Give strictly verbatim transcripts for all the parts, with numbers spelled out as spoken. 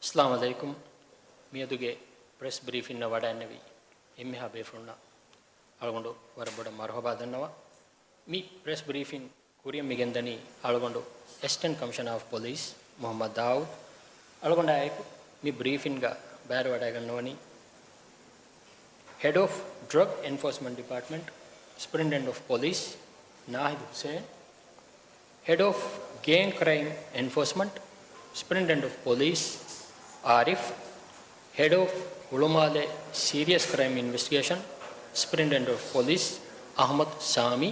އައްސަލާމު ޢަލައިކުމް. މިއަދުގެ ޕްރެސް ބްރީފިންއަށް ވަޑައިގެންނެވި އެންމެހާ ބޭފުޅުންނަށް އަޅުގަނޑު ވަރަށް ބޮޑަށް މަރުޙަބާ ދަންނަވަން. މި ޕްރެސް ބްރީފިން ކުރިއަށް މިގެންދަނީ އަޅުގަނޑު އެސިސްޓެންޓް ކަމިޝަނާ އޮފް ޕޮލިސް މުޙައްމަދު ދާއޫދު. އަޅުގަނޑާ އެކު މި ބްރީފިންގަ ބައިވެރިވަޑައިގަންނަވަނީ ހެޑް އޮފް ޑްރަގް އެންފޯސްމަންޓް ޑިޕާޓްމަންޓް ސުޕްރިންޓެންޑެންޓް އޮފް ޕޮލިސް ނާހިދު ހުސެން، ހެޑް އޮފް ގޭންގް ކްރައިމް އެންފޯސްމަންޓް ސުޕްރިންޓެންޑެންޓް އޮފް ޕޮލިސް އާރިފް، ހެޑް އޮފް ހުޅުމާލެ ސީރިއަސް ކްރައިމް އިންވެސްޓިގޭޝަން ސުޕްރިންޓެންޑެންޓް އޮފް ޕޮލިސް އަޙްމަދު ސާމީ،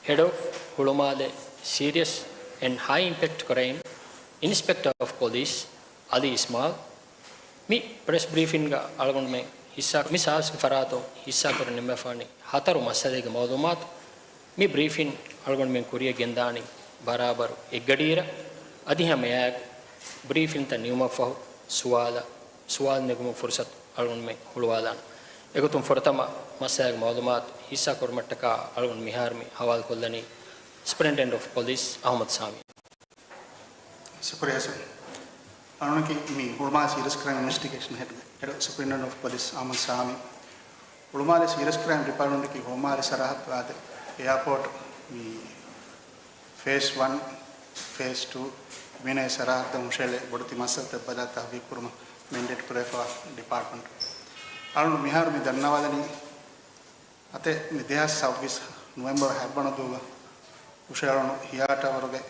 ހެޑް އޮފް ހުޅުމާލެ ސީރިއަސް އެންޑް ހައި އިމްޕެކްޓް ކްރައިމް އިންސްޕެކްޓަރ އޮފް ޕޮލިސް އަލީ އިސްމާޢީލް. މި ޕްރެސް ބްރީފިންގަ އަޅުގަނޑުމެން ހިއްސާ، މި ސާވިސްގެ ފަރާތުން ހިއްސާކުރަން ނިންމަފާނީ ހަތަރު މައްސަލައިގެ މައުލޫމާތު. މި ބްރީފިން އަޅުގަނޑުމެން ކުރިއަށް ގެންދާނީ ބަރާބަރު އެއްގަޑިއިރަށް. އަދި ހަމައެއާއެކު ބްރީފިންތައް ނިމުމަށްފަހު ސުވާލަށް، ސުވާލު ނެގުމުގެ ފުރުސަތު އަޅުގަނޑުމެން ހުޅުވާލާނަން. އެގޮތުން ފުރަތަމަ މައްސަލައިގެ މައުލޫމާތު ހިއްސާކުރުމަށްޓަކާ އަޅުގަނޑު މިހާރު މި ހަވާލުކޮށްލަނީ ސުޕްރިންޓެންޑެންޓް އޮފް ޕޮލިސް އަޙްމަދު ސާމީ. ޝުކުރިއްޔާ ސަރ. އަޅުގަނޑަކީ މި ހުޅުމާލެ ސީރިއަސް ކްރައިމް އިންވެސްޓިގޭޝަން ހެޑްގެ ހެޑް ސުޕްރިންޓެންޑެންޓް އޮފް ޕޮލިސް އަޙްމަދު ސާމީ. ހުޅުމާލެ ސީރިއަސް ކްރައިމް ޑިޕާޓްމަންޓަކީ ހުޅުމާލެ ސަރަހައްދު އާދެ އެއާޕޯޓް މި ފޭސް ވަން، ފޭސް ޓޫ، މިނޭ ސަރަހައްދަށް ހުށައެޅޭ ބޮޑެތި މައްސަލަތައް ބަލާ ތަހުގީގު ކުރުމަށް މެންޑޭޓް ކުރެވިފައިވާ ޑިޕާޓްމަންޓް. އަޅުގަނޑު މިހާރު މި ދަންނަވާލަނީ އަތެއް މި ދެހާސް ސައްބީސް ނޮވެމްބަރު ހަތްވަނަ ދުވަހުގަ ހުށައެޅުނު ހިޔާ ޓަވަރުގެ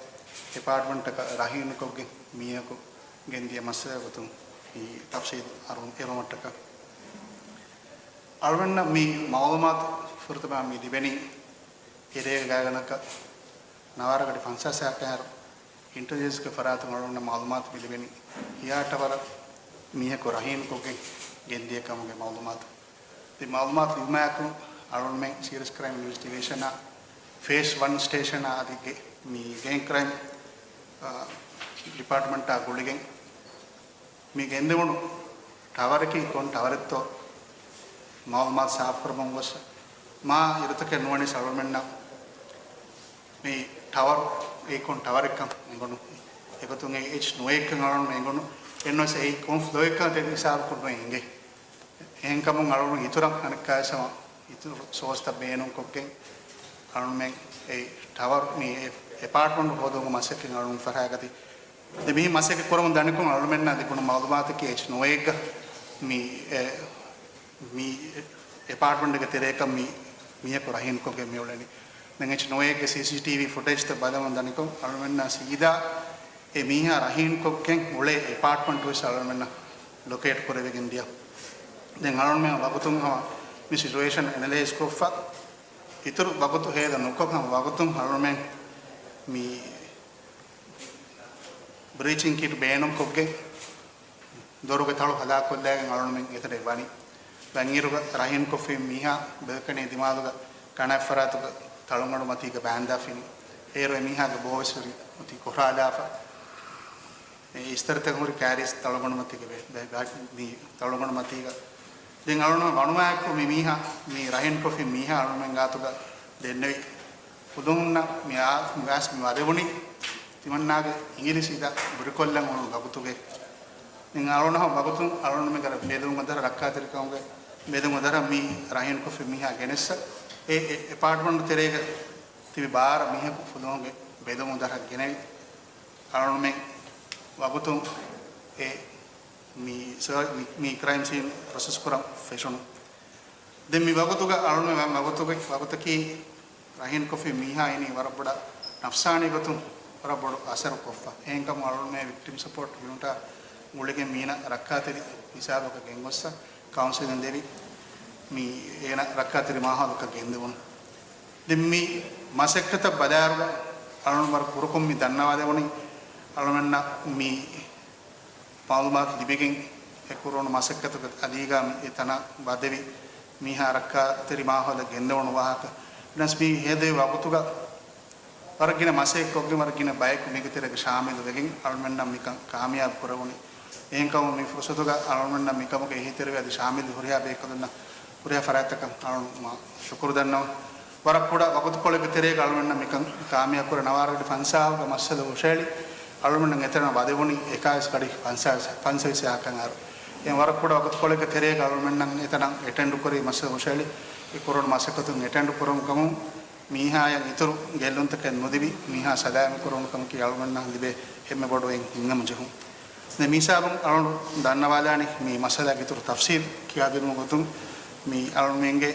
އެޕާޓްމަންޓަކަށް ރަހީނުކޮށްގެން މީހަކު ގެންދިޔަ މައްސަލައިގެ ގޮތުން މި ތަފްސީލު އަރު އެރުވުމަށްޓަކާ. އަޅުގަނޑަށް މި މައުލޫމާތު ފުރަތަމަ މި ލިބެނީ އެރޭގަ ގާތްގަނޑަކަށް ނަވާރަގަޑި ފަންސާސް އަހަރު އިންޓެލިޖެންސްގެ ފަރާތުން އަޅުގަނޑަށް މައުލޫމާތު މި ލިބެނީ ހިޔާ ޓަވަރަށް މީހަކު ރަހީނުކޮށްގެން ގެންދިޔަ ކަމުގެ މައުލޫމާތު. ދެން މައުލޫމާތު ލިބުމާއެކު އަޅުގަނޑުމެން ސީރިއަސް ކްރައިމް އިންވެސްޓިގޭޝަނާ ފޭސް ވަން ސްޓޭޝަނާ އަދި ގެ-، މި ގޭންގް ކްރައިމް، އާ، ޑިޕާޓްމަންޓާ ގުޅިގެން މި ގެންދެވުނު ޓަވަރަކީ ކޮން ޓަވަރެއްތޯ މައުލޫމާތު ސާފުކުރަމުން ގޮސް މާ އިރުތަކެއް ނުވަނީސް އަޅުގަނޑުމެންނަށް މި ޓަވަރު އެއީ ކޮން ޓަވަރެއްކަން އެނގުނު. އެގޮތުން އެއީ އެޗް ނުވައެއްކަން އަޅުގަނޑު އެނގުނު. އެންނުވެސް އެއީ ކޮން ފްލޯއެއްކަން ތެދު ހިސާބަކުން ނުވެ އެނގޭ. އެހެންކަމުން އަޅުގަނޑު އިތުރަށް އަނެއްކާވެސް ހަމަ އިތުރު ސޯސްތައް ބޭނުންކޮށްގެން އަޅުގަނޑުމެން އެ ޓަވަރު މި އެ-، އެޕާޓްމަންޓް ހޯދުމުގެ މަސައްކަތް އަޅުގަނޑު ފަރާގަތީ. ދެ މި މަސައްކަތް ކުރަމުން ދަނިކޮށް އަޅުގަނޑުމެންނާ ލިބުނު މައުލޫމާތަކީ އެޗް ނުވައެއްގަ މި އެ-، މި އެޕާޓްމަންޓްގެ ތެރޭކަން މި މީހަކު ރަހީނުކޮށްގެން މި އުޅެނީ. ދެން އެޗް ނުވައެއްގެ ސީސީޓީވީ ފުޓޭޖްތައް ބަލަމުން ދަނިކޮށް އަޅުގަނޑުމެންނާ ސީދާ އެ މީހާ ރަހީނުކޮށްގެން އުޅޭ އެޕާޓްމަންޓު ވެސް އަޅުގަނޑުމެންނަށް ލޮކޭޓް ކުރެވިގެން ދިޔަ. ދެން އަޅުގަނޑުމެން ވަގުތުން ހަމަ މި ސިޗުއޭޝަން އެނަލައިޒް ކޮށްފަ، އިތުރު ވަގުތު ހޭދަ ނުކޮށް ހަމަ ވަގުތުން އަޅުގަނޑުމެން މި ބްރީޗިން ކިޓް ބޭނުންކޮށްގެން ދޮރުގެ ތަޅު ހަލާކޮށްލައިގެން އަޅުގަނޑުމެން އެތަނަށް ވަނީ. ދެން އިރުގަ ރަހީންކޮށްފި މީހާ ބެލްކަނީ ދިމާލުގަ ކަނާތް ފަރާތުގަ ތަޅުގަނޑު މަތީގަ ބާންދާފިނި. އޭރު އެ މީހާގެ ބޯވެސް ހުރި އޮތީ ކޮށާލާފަ. އެ އިސްތަށިތައް ހުރި ކާރިސް ތަޅުގަނޑު މަތީގަ ބެ-، ބެ-، ބެ-، މި ތަޅުގަނޑު މަތީގަ. ދެން އަޅުގަނޑު ވަނުމާއެކު މި މީހާ، މި ރަހީންކޮށްފި މީހާ އަޅުގަނޑުމެން ގާތުގަ ދެންނެވި. ފުލުހުންނަށް މި އާ-، މި ވާސް މި ވަދެވުނީ ތިމަންނާގެ އިނގިރިސި އިދާ ބުރިކޮށްލަން އުޅުނު ވަގުތުގެ. ދެން އަޅުގަނޑު ހަމަ ވަގުތުން އަޅުގަނޑުމެން ބެލުމުގެ ދަށަށް ރައްކާތެރިކަމުގެ ބެލުމުގެ ދަށަށް މި ރަހީންކޮށްފި މީހާ ގެނެއްސަ އެ، އެ އެޕާޓްމަންޓް ތެރޭގަ ތިބި ބާރަ މީހަކު ފުލުހުންގެ ބެލުމުގެ ދަށަށް ގެނެވި. އަޅުގަނޑުމެން ވަގުތުން އެ މި ސާ-، މި، މި ކްރައިމް ސީން ޕްރޮސެސް ކުރަން ފެށުނު. ދެން މި ވަގުތުގަ އަޅުގަނޑުމެން ވަގުތުގަ، ވަގުތަކީ ރަހީންކޮށްފި މީހާ އިނީ ވަރަށް ބޮޑަށް ނަފްސާނީ ގޮތުން ވަރަށް ބޮޑު އަސަރު ކޮށްފަ. އެހެންކަމުން އަޅުގަނޑުމެން ވިކްޓިމް ސަޕޯޓް ޔުނިޓާ ގުޅިގެން މީނަ ރައްކާތެރި ހިސާބަކަށް ގެންގޮއްސަ ކައުންސިލިން ދެވި މި އޭނަ ރައްކާތެރި މާހައުލަކަށް ގެންދެވުނު. ދެން މި މަސައްކަތަށް ބަލާއިރު އަޅުގަނޑު ވަރަށް ކުރުކޮށް މި ދަންނަވާލެވުނީ އަޅުގަނޑަށް މި މައުލޫމާތު ލިބިގެން އެ ކުރުވަނު މަސައްކަތުގެ އަލީގަ މި އެ ތަނަށް ވަދެވި މީހާ ރައްކާތެރި މާހައުލަށް ގެންދެވުނު ވާހަކަ. ވެސް މި ހޭދޭ ވަގުތުގަ ވަރަށް ގިނަ މަސައްކަތް ކޮށްގެން ވަރަށް ގިނަ ބަޔަކު މީގެ ތެރޭގަ ޝާމިލު ވެގެން އަޅުގަނޑަށް މިކަން ކާމިޔާބު ކުރެވުނީ. އެހެންކަމުން މި ފުރުސަތުގަ އަޅުގަނޑަށް މިކަމުގެ އެހީތެރިވެ އަދި ޝާމިލު ހުރިހާ ބޭކަލުންނަށް ހުރިހާ ފަރާތްތަކަށް އަޅުގަނޑު މާ ޝުކުރު ދަންނަވަން. ވަރަށް ކުޑަ ވަގުތުކޮޅެއްގެ ތެރޭގަ އަޅުގަނޑަށް މިކަން ކާމިޔާބު ކުރެ ނަވާރަގަޑި ފަންސާހުގެ މައްސަލަ ހުށައެޅި އަޅުމެންނަށް އެތަނަށް ވަދެވުނީ އެކާވީސް ކަޑި ފަންސާސް، ފަންސަވީސް އަހަރު. އެ ވަރަށް ކުޑަ ވަގުތުކޮޅެއްގެ ތެރޭގަ އަޅުމެންނަށް އެތަނަށް އެޓެންޑު ކުރި މައްސަލަ ހުށައެޅި، އެ ކުރެވުނު މަސައްކަތުން އެޓެންޑު ކުރުމުގަ މީހާޔަށް އިތުރު ގެއްލުންތަކެއް ނުލިބި، މީހާ ސަލާމަތް ކުރެވުނު ކަމަކީ އަޅުގަނޑަށް ލިބޭ އެންމެ ބޮޑު އެއް ހިތްހަމަޖެހުން. ދެން މިހިސާބުން އަޅުގަނޑު ދަންނަވާލާނީ މި މައްސަލާގެ އިތުރު ތަފްސީލް ކިޔާދިނުމުގެ ގޮތުން މި އަޅުގަނޑުމެންގެ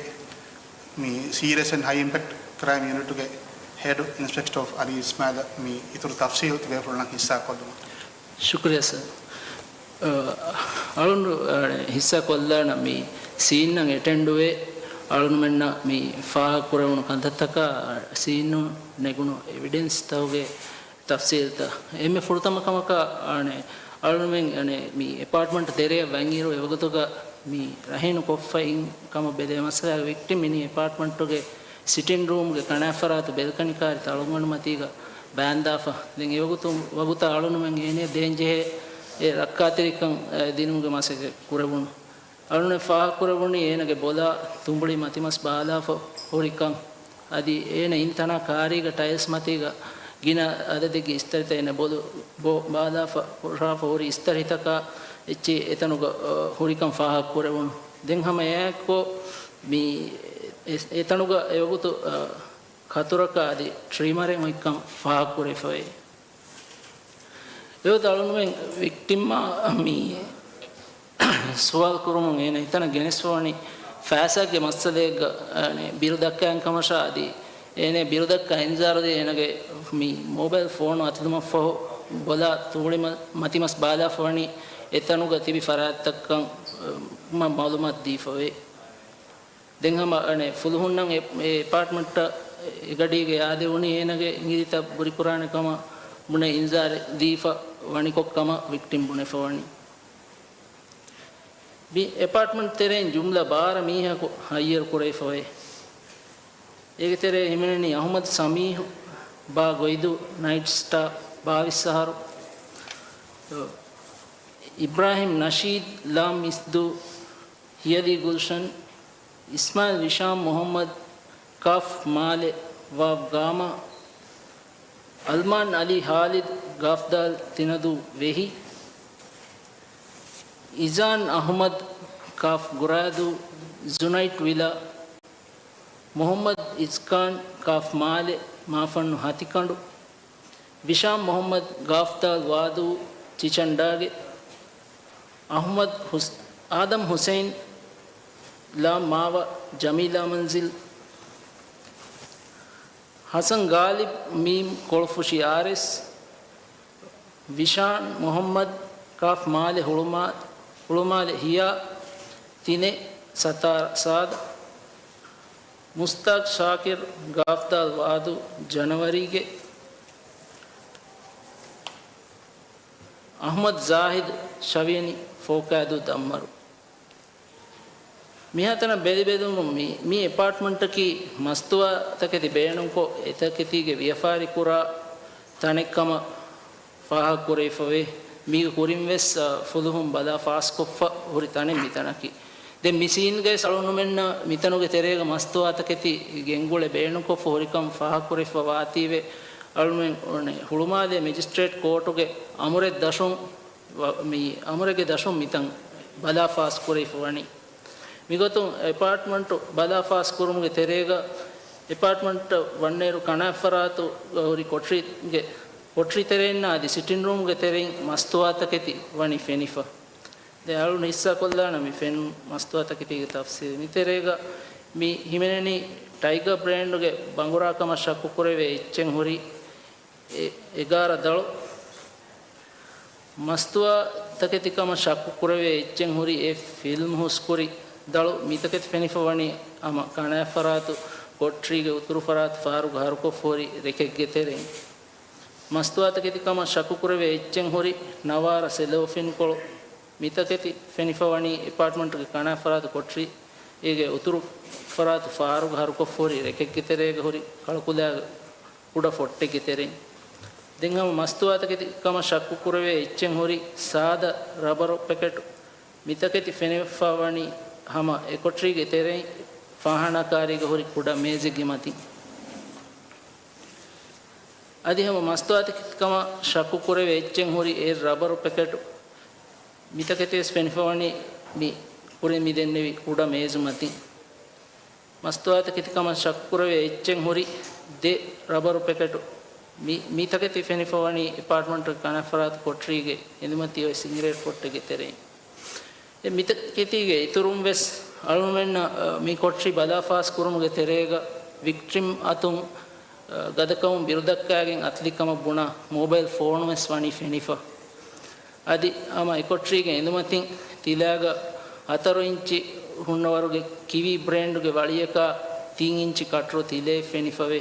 މި ސީރިއަސް އެންޑް ހައި އިމްޕެކްޓް ކްރައިމް ޔުނިޓުގެ ހެޑް އިންސްޕެކްޓަރ އަލީ އިސްމާއިލަށް މި އިތުރު ތަފްސީލް ތިބޭފުޅުންނަށް ހިއްސާ ކޮށްލުމަށް. ޝުކުރިއްޔާ ސަރ. އަ، އަޅުން، އަ، ހިއްސާ ކޮށްލާނަ މި ސީންއަށް އެޓެންޑުވެ، އަޅުންމެންނަށް މި ފާހަގަ ކުރެވުނު ކަންތައްތަކާ، ސީނުން ނެގުނު އެވިޑެންސްތަކުގެ ތަފްސީލްތައް. އެންމެ ފުރަތަމަ ކަމަކަށް، އަނެ، އަޅުންމެން، އަނެ، މި އެޕާޓްމަންޓް ތެރެއަށް ވަންއިރު އެވަގުތުގަ މި ރަހީނު ކޮށްފަ އިން ކަމަށް ބެލޭ މައްސަލާގެ ވިކްޓިމް މިނީ އެޕާޓްމަންޓުގެ ސިޓިން ރޫމްގެ ކަނާތްފަރާތު ބެލްކަނި ކާރި ތަޅުނގަނޑު މަތީގަ ބާންދާފަ. ދެން އެވަގުތު، ވަގުތަށް އަޅުންމެން އޭނަ ދޭންޖެހޭ އެ ރައްކާތެރިކަން، އެ، ދިނުމުގެ މަސައްކަތް ކުރެވުނު. އަޅުން ފާހަގަކުރެވުނީ އޭނަގެ ބޮލާ ތުނބުޅި މަތިމަސް ބާލާފަ ހުރިކަން. އަދި އޭނަ އިންތަނާ ކާރީގަ ޓައިލްސް މަތީގަ ގިނަ އަދަދެއްގެ އިސްތަށިތައް އޭނަ ބޮލު، ބޯ، ބާލާފަ، ހުރާފަ ހުރި އިސްތަށިތަކާ އެއްޗެއް އެތަނުގަ، އަ، ހުރިކަން ފާހަގަކުރެވުނު. ދެން ހަމަ އެއާއެއްކޮށް މި އެ، އެތަނުގަ އެވަގުތު، އަ، ކަތުރަކާ އަދި ޓްރިމަރެއް އޮތްކަން ފާހަގަކުރެވިފައި. އެވަގުތު އަޅުންމެން ވިކްޓިމްއާ މި ސުވާލު ކުރުމުން އޭނަ އެތަނަށް ގެނެސްފަވަނީ ފައިސާގެ މައްސަލައެއްގަ، އަނެ، ބިރު ދައްކާ ކަމަށާ އަދި އޭނަ ބިރު ދައްކާ އިންޒާރު ދީ އޭނަގެ މި މޯބައިލް ފޯނު އަތުލުމަށްފަހު ބޮލާ ތުނބުޅި މަ، މަތިމަސް ބާލާފަވަނީ އެތަނުގަ ތިބި ފަރާތްތަކަށް، މަ، މައުލޫމާތު ދީފަވޭ. ދެން ހަމަ އަނެ ފުލުހުންނަށް އެ، އެ އެޕާޓްމަންޓަށް އެގަޑީގެ އާދެވުނީ އޭނަގެ އިނގިލިތައް ބުރިކުރާނެ ކަމަށް ބުނެ އިންޒާރެއް ދީފަ ވަނިކޮށް ކަމަށް ވިކްޓިމް ބުނެފަވަނީ. މި އެޕާޓްމަންޓް ތެރެއިން ޖުމްލަ ބާރަ މީހަކު ހައްޔަރު ކުރެވިފަވޭ. އޭގެ ތެރޭ ހިމެނެނީ އަހުމަދު ސަމީހު، ބާ ގޮއިދޫ، ނައިޓް ސްޓާ، ބާވީސް އަހަރު، އިބްރާހިމް ނަޝީދު، ލާ މިސްދޫ، ހިޔަލީ ގުލްޝަން، އިސްމާއިލް ވިޝާމް މުހައްމަދު، ކާފް މާލެ، ވާވް ގާމާ، އަލްމާން އަލީ ހާލިދު، ގާފްދާލް ތިނަދޫ ވެހި، އިޒާން އަހުމަދު، ކާފް ގުރާދޫ، ޒުނައިޓް ވިލާ، މުހައްމަދު އިސްކާން، ކާފް މާލެ، މާފަންނު ހަތިކަނޑު، ވިޝާމް މުހައްމަދު، ގާފްދާލް ވާދޫ، ޗިޗަންޑާގެ، އަހުމަދު ހުސް، އާދަމް ހުސެއިން، ލާ މާވަ، ޖަމީލާ މަންޒިލް، ހަސަން ގާލިބް، މީމް ކޮޅުފުށި އާރްއެސް، ވިޝާން މުހައްމަދު، ކާފް މާލެ ހުޅުމާ، ހުޅުމާލެ ހިޔާ، ތިނެ ސަތާރަ ސާދަ، މުސްތާކް ޝާކިރު، ގާފްދާލް ވާދޫ، ޖަނަވަރީގެ، އަހްމަދު ޒާހިދު، ޝަވިޔަނި ފޯކާދޫ ދަންމަރު. މިހާތަނަށް ބެލިބެލުމުން މި، މި އެޕާޓްމަންޓަކީ މަސްތުވާ ތަކެތި ބޭނުންކޮށް، އެތަކެތީގެ ވިޔަފާރި ކުރާ ތަނެއް ކަމަށް ފާހަގަކުރެވިފަވޭ. މީގެ ކުރިން ވެސް، އަ، ފުލުހުން ބަލާ ފާސްކޮށްފަ ހުރި ތަނެއް މިތަނަކީ. ދެން މި ސީންގައި އަޅުގަނޑުމެންނަށް މިތަނުގެ ތެރޭގަ މަސްތުވާ ތަކެތި ގެންގުޅެ ބޭނުންކޮށްފަ ހުރިކަން ފާހަގަކުރެވިފަ ވާތީވެ، އަޅުގަނޑުމެން ހުޅުމާލޭ މެޖިސްޓްރޭޓް ކޯޓުގެ އަމުރެއް ދަށުން ވަ، މި އަމުރެއްގެ ދަށުން މިތަން ބަލާ ފާސް ކުރެވިފަ ވަނީ. މިގޮތުން އެޕާޓްމަންޓު ބަލާ ފާސް ކުރުމުގެ ތެރޭގަ، އެޕާޓްމަންޓަށް ވަންނައިރު ކަނާތްފަރާތުގަ ހުރި ކޮޓަރީގެ ކޮޓަރި ތެރެއިންނާ އަދި ސިޓިން ރޫމްގެ ތެރެއިން މަސްތުވާ ތަކެތި ވަނީ ފެނިފަ. ދެން އަޅުން ހިއްސާ ކޮށްލާނަ މި ފެން މަސްތުވާ ތަކެތީގެ ތަފްސީލް. މި ތެރޭގަ މި ހިމެނެނީ ޓައިގާ ބްރޭންޑުގެ ބަނގުރާ ކަމަށް ޝައްކު ކުރެވޭ އެއްޗެއް ހުރި އެ، އެގާރަ ދަޅު. މަސްތުވާ ތަކެތި ކަމަށް ޝައްކު ކުރެވޭ އެއްޗެއް ހުރި އެ ފިލްމް ހުސްކުރި ދަޅު. މިތަކެތި ފެނިފަ ވަނީ ހަމަ ކަނާތް ފަރާތު، ކޮޓަރީގެ އުތުރު ފަރާތު ފާރުގަ ހަރުކޮށްފަ ހުރި ރެކެއްގެ ތެރެއިން. މަސްތުވާ ތަކެތި ކަމަށް ޝައްކު ކުރެވޭ އެއްޗެއް ހުރި ނަވާރަ ސެލޯފިން ކޮޅު. މިތަކެތި ފެނިފަ ވަނީ އެޕާޓްމަންޓުގެ ކަނާތް ފަރާތު ކޮޓަރީގެ އުތުރު ފަރާތު ފާރުގަ ހަރުކޮށްފަ ހުރި ރެކެއްގެ ތެރޭގަ ހުރި ކަޅުކުލައިގެ ކުޑަ ފޮއްޓެއްގެ ތެރެއިން. ދެން ހަމަ މަސްތުވާތަކެތި ކަމަށް ޝައްކު ކުރެވޭ އެއްޗެއް ހުރި ސާދަ ރަބަރު ޕެކެޓު. މިތަކެތި ފެނިފަ ވަނީ ހަމަ އެ ކޮޓަރީގެ ތެރެއިން ފާހާނާ ކާރީގަ ހުރި ކުޑަ މޭޒެއްގެ މަތިން. އަދި ހަމަ މަސްތުވާތަކެތިކަމަށް ޝައްކު ކުރެވޭ އެއްޗެއް ހުރި އެއް ރަބަރު ޕެކެޓު މިތަކެތިވެސް ފެނިފަވަނީ މި ކުރިން މި ދެންނެވި ކުޑަ މޭޒު މަތިން. މަސްތުވާތަކެތިކަމަށް ޝައްކު ކުރެވޭ އެއްޗެއް ހުރި ދެ ރަބަރު ޕެކެޓު މި، މި ތަކެތި ފެނިފަވަނީ އެޕާޓްމަންޓުގެ ކަނަށްފަރާތު ކޮޓަރީގެ އެނދުމަތީ އޮތް ސިނގިރޭޓް ކޮށްޓެއްގެ ތެރެއިން. އެ މިތަކެތީގެ އިތުރުން ވެސް އަޅުގަނޑުމެންނަށް، އަ، މި ކޮޓަރި ބަލާފާސް ކުރުމުގެ ތެރޭގަ ވިކްޓިމް އަތުން، އަ، ގަދަކަމުން ބިރުދައްކާގެން އަތިލި ކަމަށް ބުނާ މޯބައިލް ފޯނު ވެސް ވަނީ ފެނިފަ. އަދި ހަމަ އެ ކޮޓަރީގެ އެނދުމަތިން ތިލާގަ ހަތަރު އިންޗި ހުންނަވަރުގެ ކިވީ ބްރޭންޑުގެ ވަޅިއަކާ ތިން އިންޗި ކަޓަރު ތިލައެއް ފެނިފަވޭ.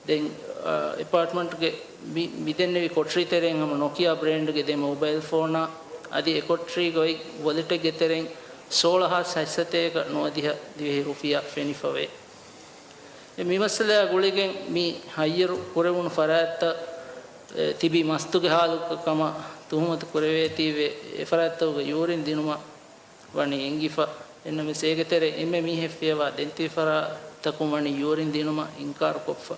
ދެން، އަ، އެޕާޓްމަންޓްގެ މި، މިދެންނެވި ކޮޓަރި ތެރެއިން ހަމަ ނޮކިއާ ބްރޭންޑްގެ ދެ މޯބައިލް ފޯނާ އަދި އެ ކޮޓަރީގަ އޮތް ވޮލެޓެއްގެ ތެރެއިން ސޯޅަ ހާސް ހަތްސަތޭކަ ނުވަދިހަ ދިވެހި ރުފިޔާ ފެނިފަވޭ. އެ މި މައްސަލައާ ގުޅިގެން މި ހައްޔަރު ކުރެވުނު ފަރާތްތައް، އެ، ތިބީ މަސްތުގެ ހާލު ކަމަށް ތުހުމަތު ކުރެވޭތީވެ، އެ ފަރާތްތަކުގެ ޔޫރިން ދިނުމަށް ވަނީ އެނގިފަ. އެންނަމެސް އޭގެ ތެރޭ އެންމެ މީހެއް ފިޔަވާ ދެން ތިބި ފަރާތްތަކުން ވަނީ ޔޫރިން ދިނުމަށް އިންކާރު ކޮށްފަ.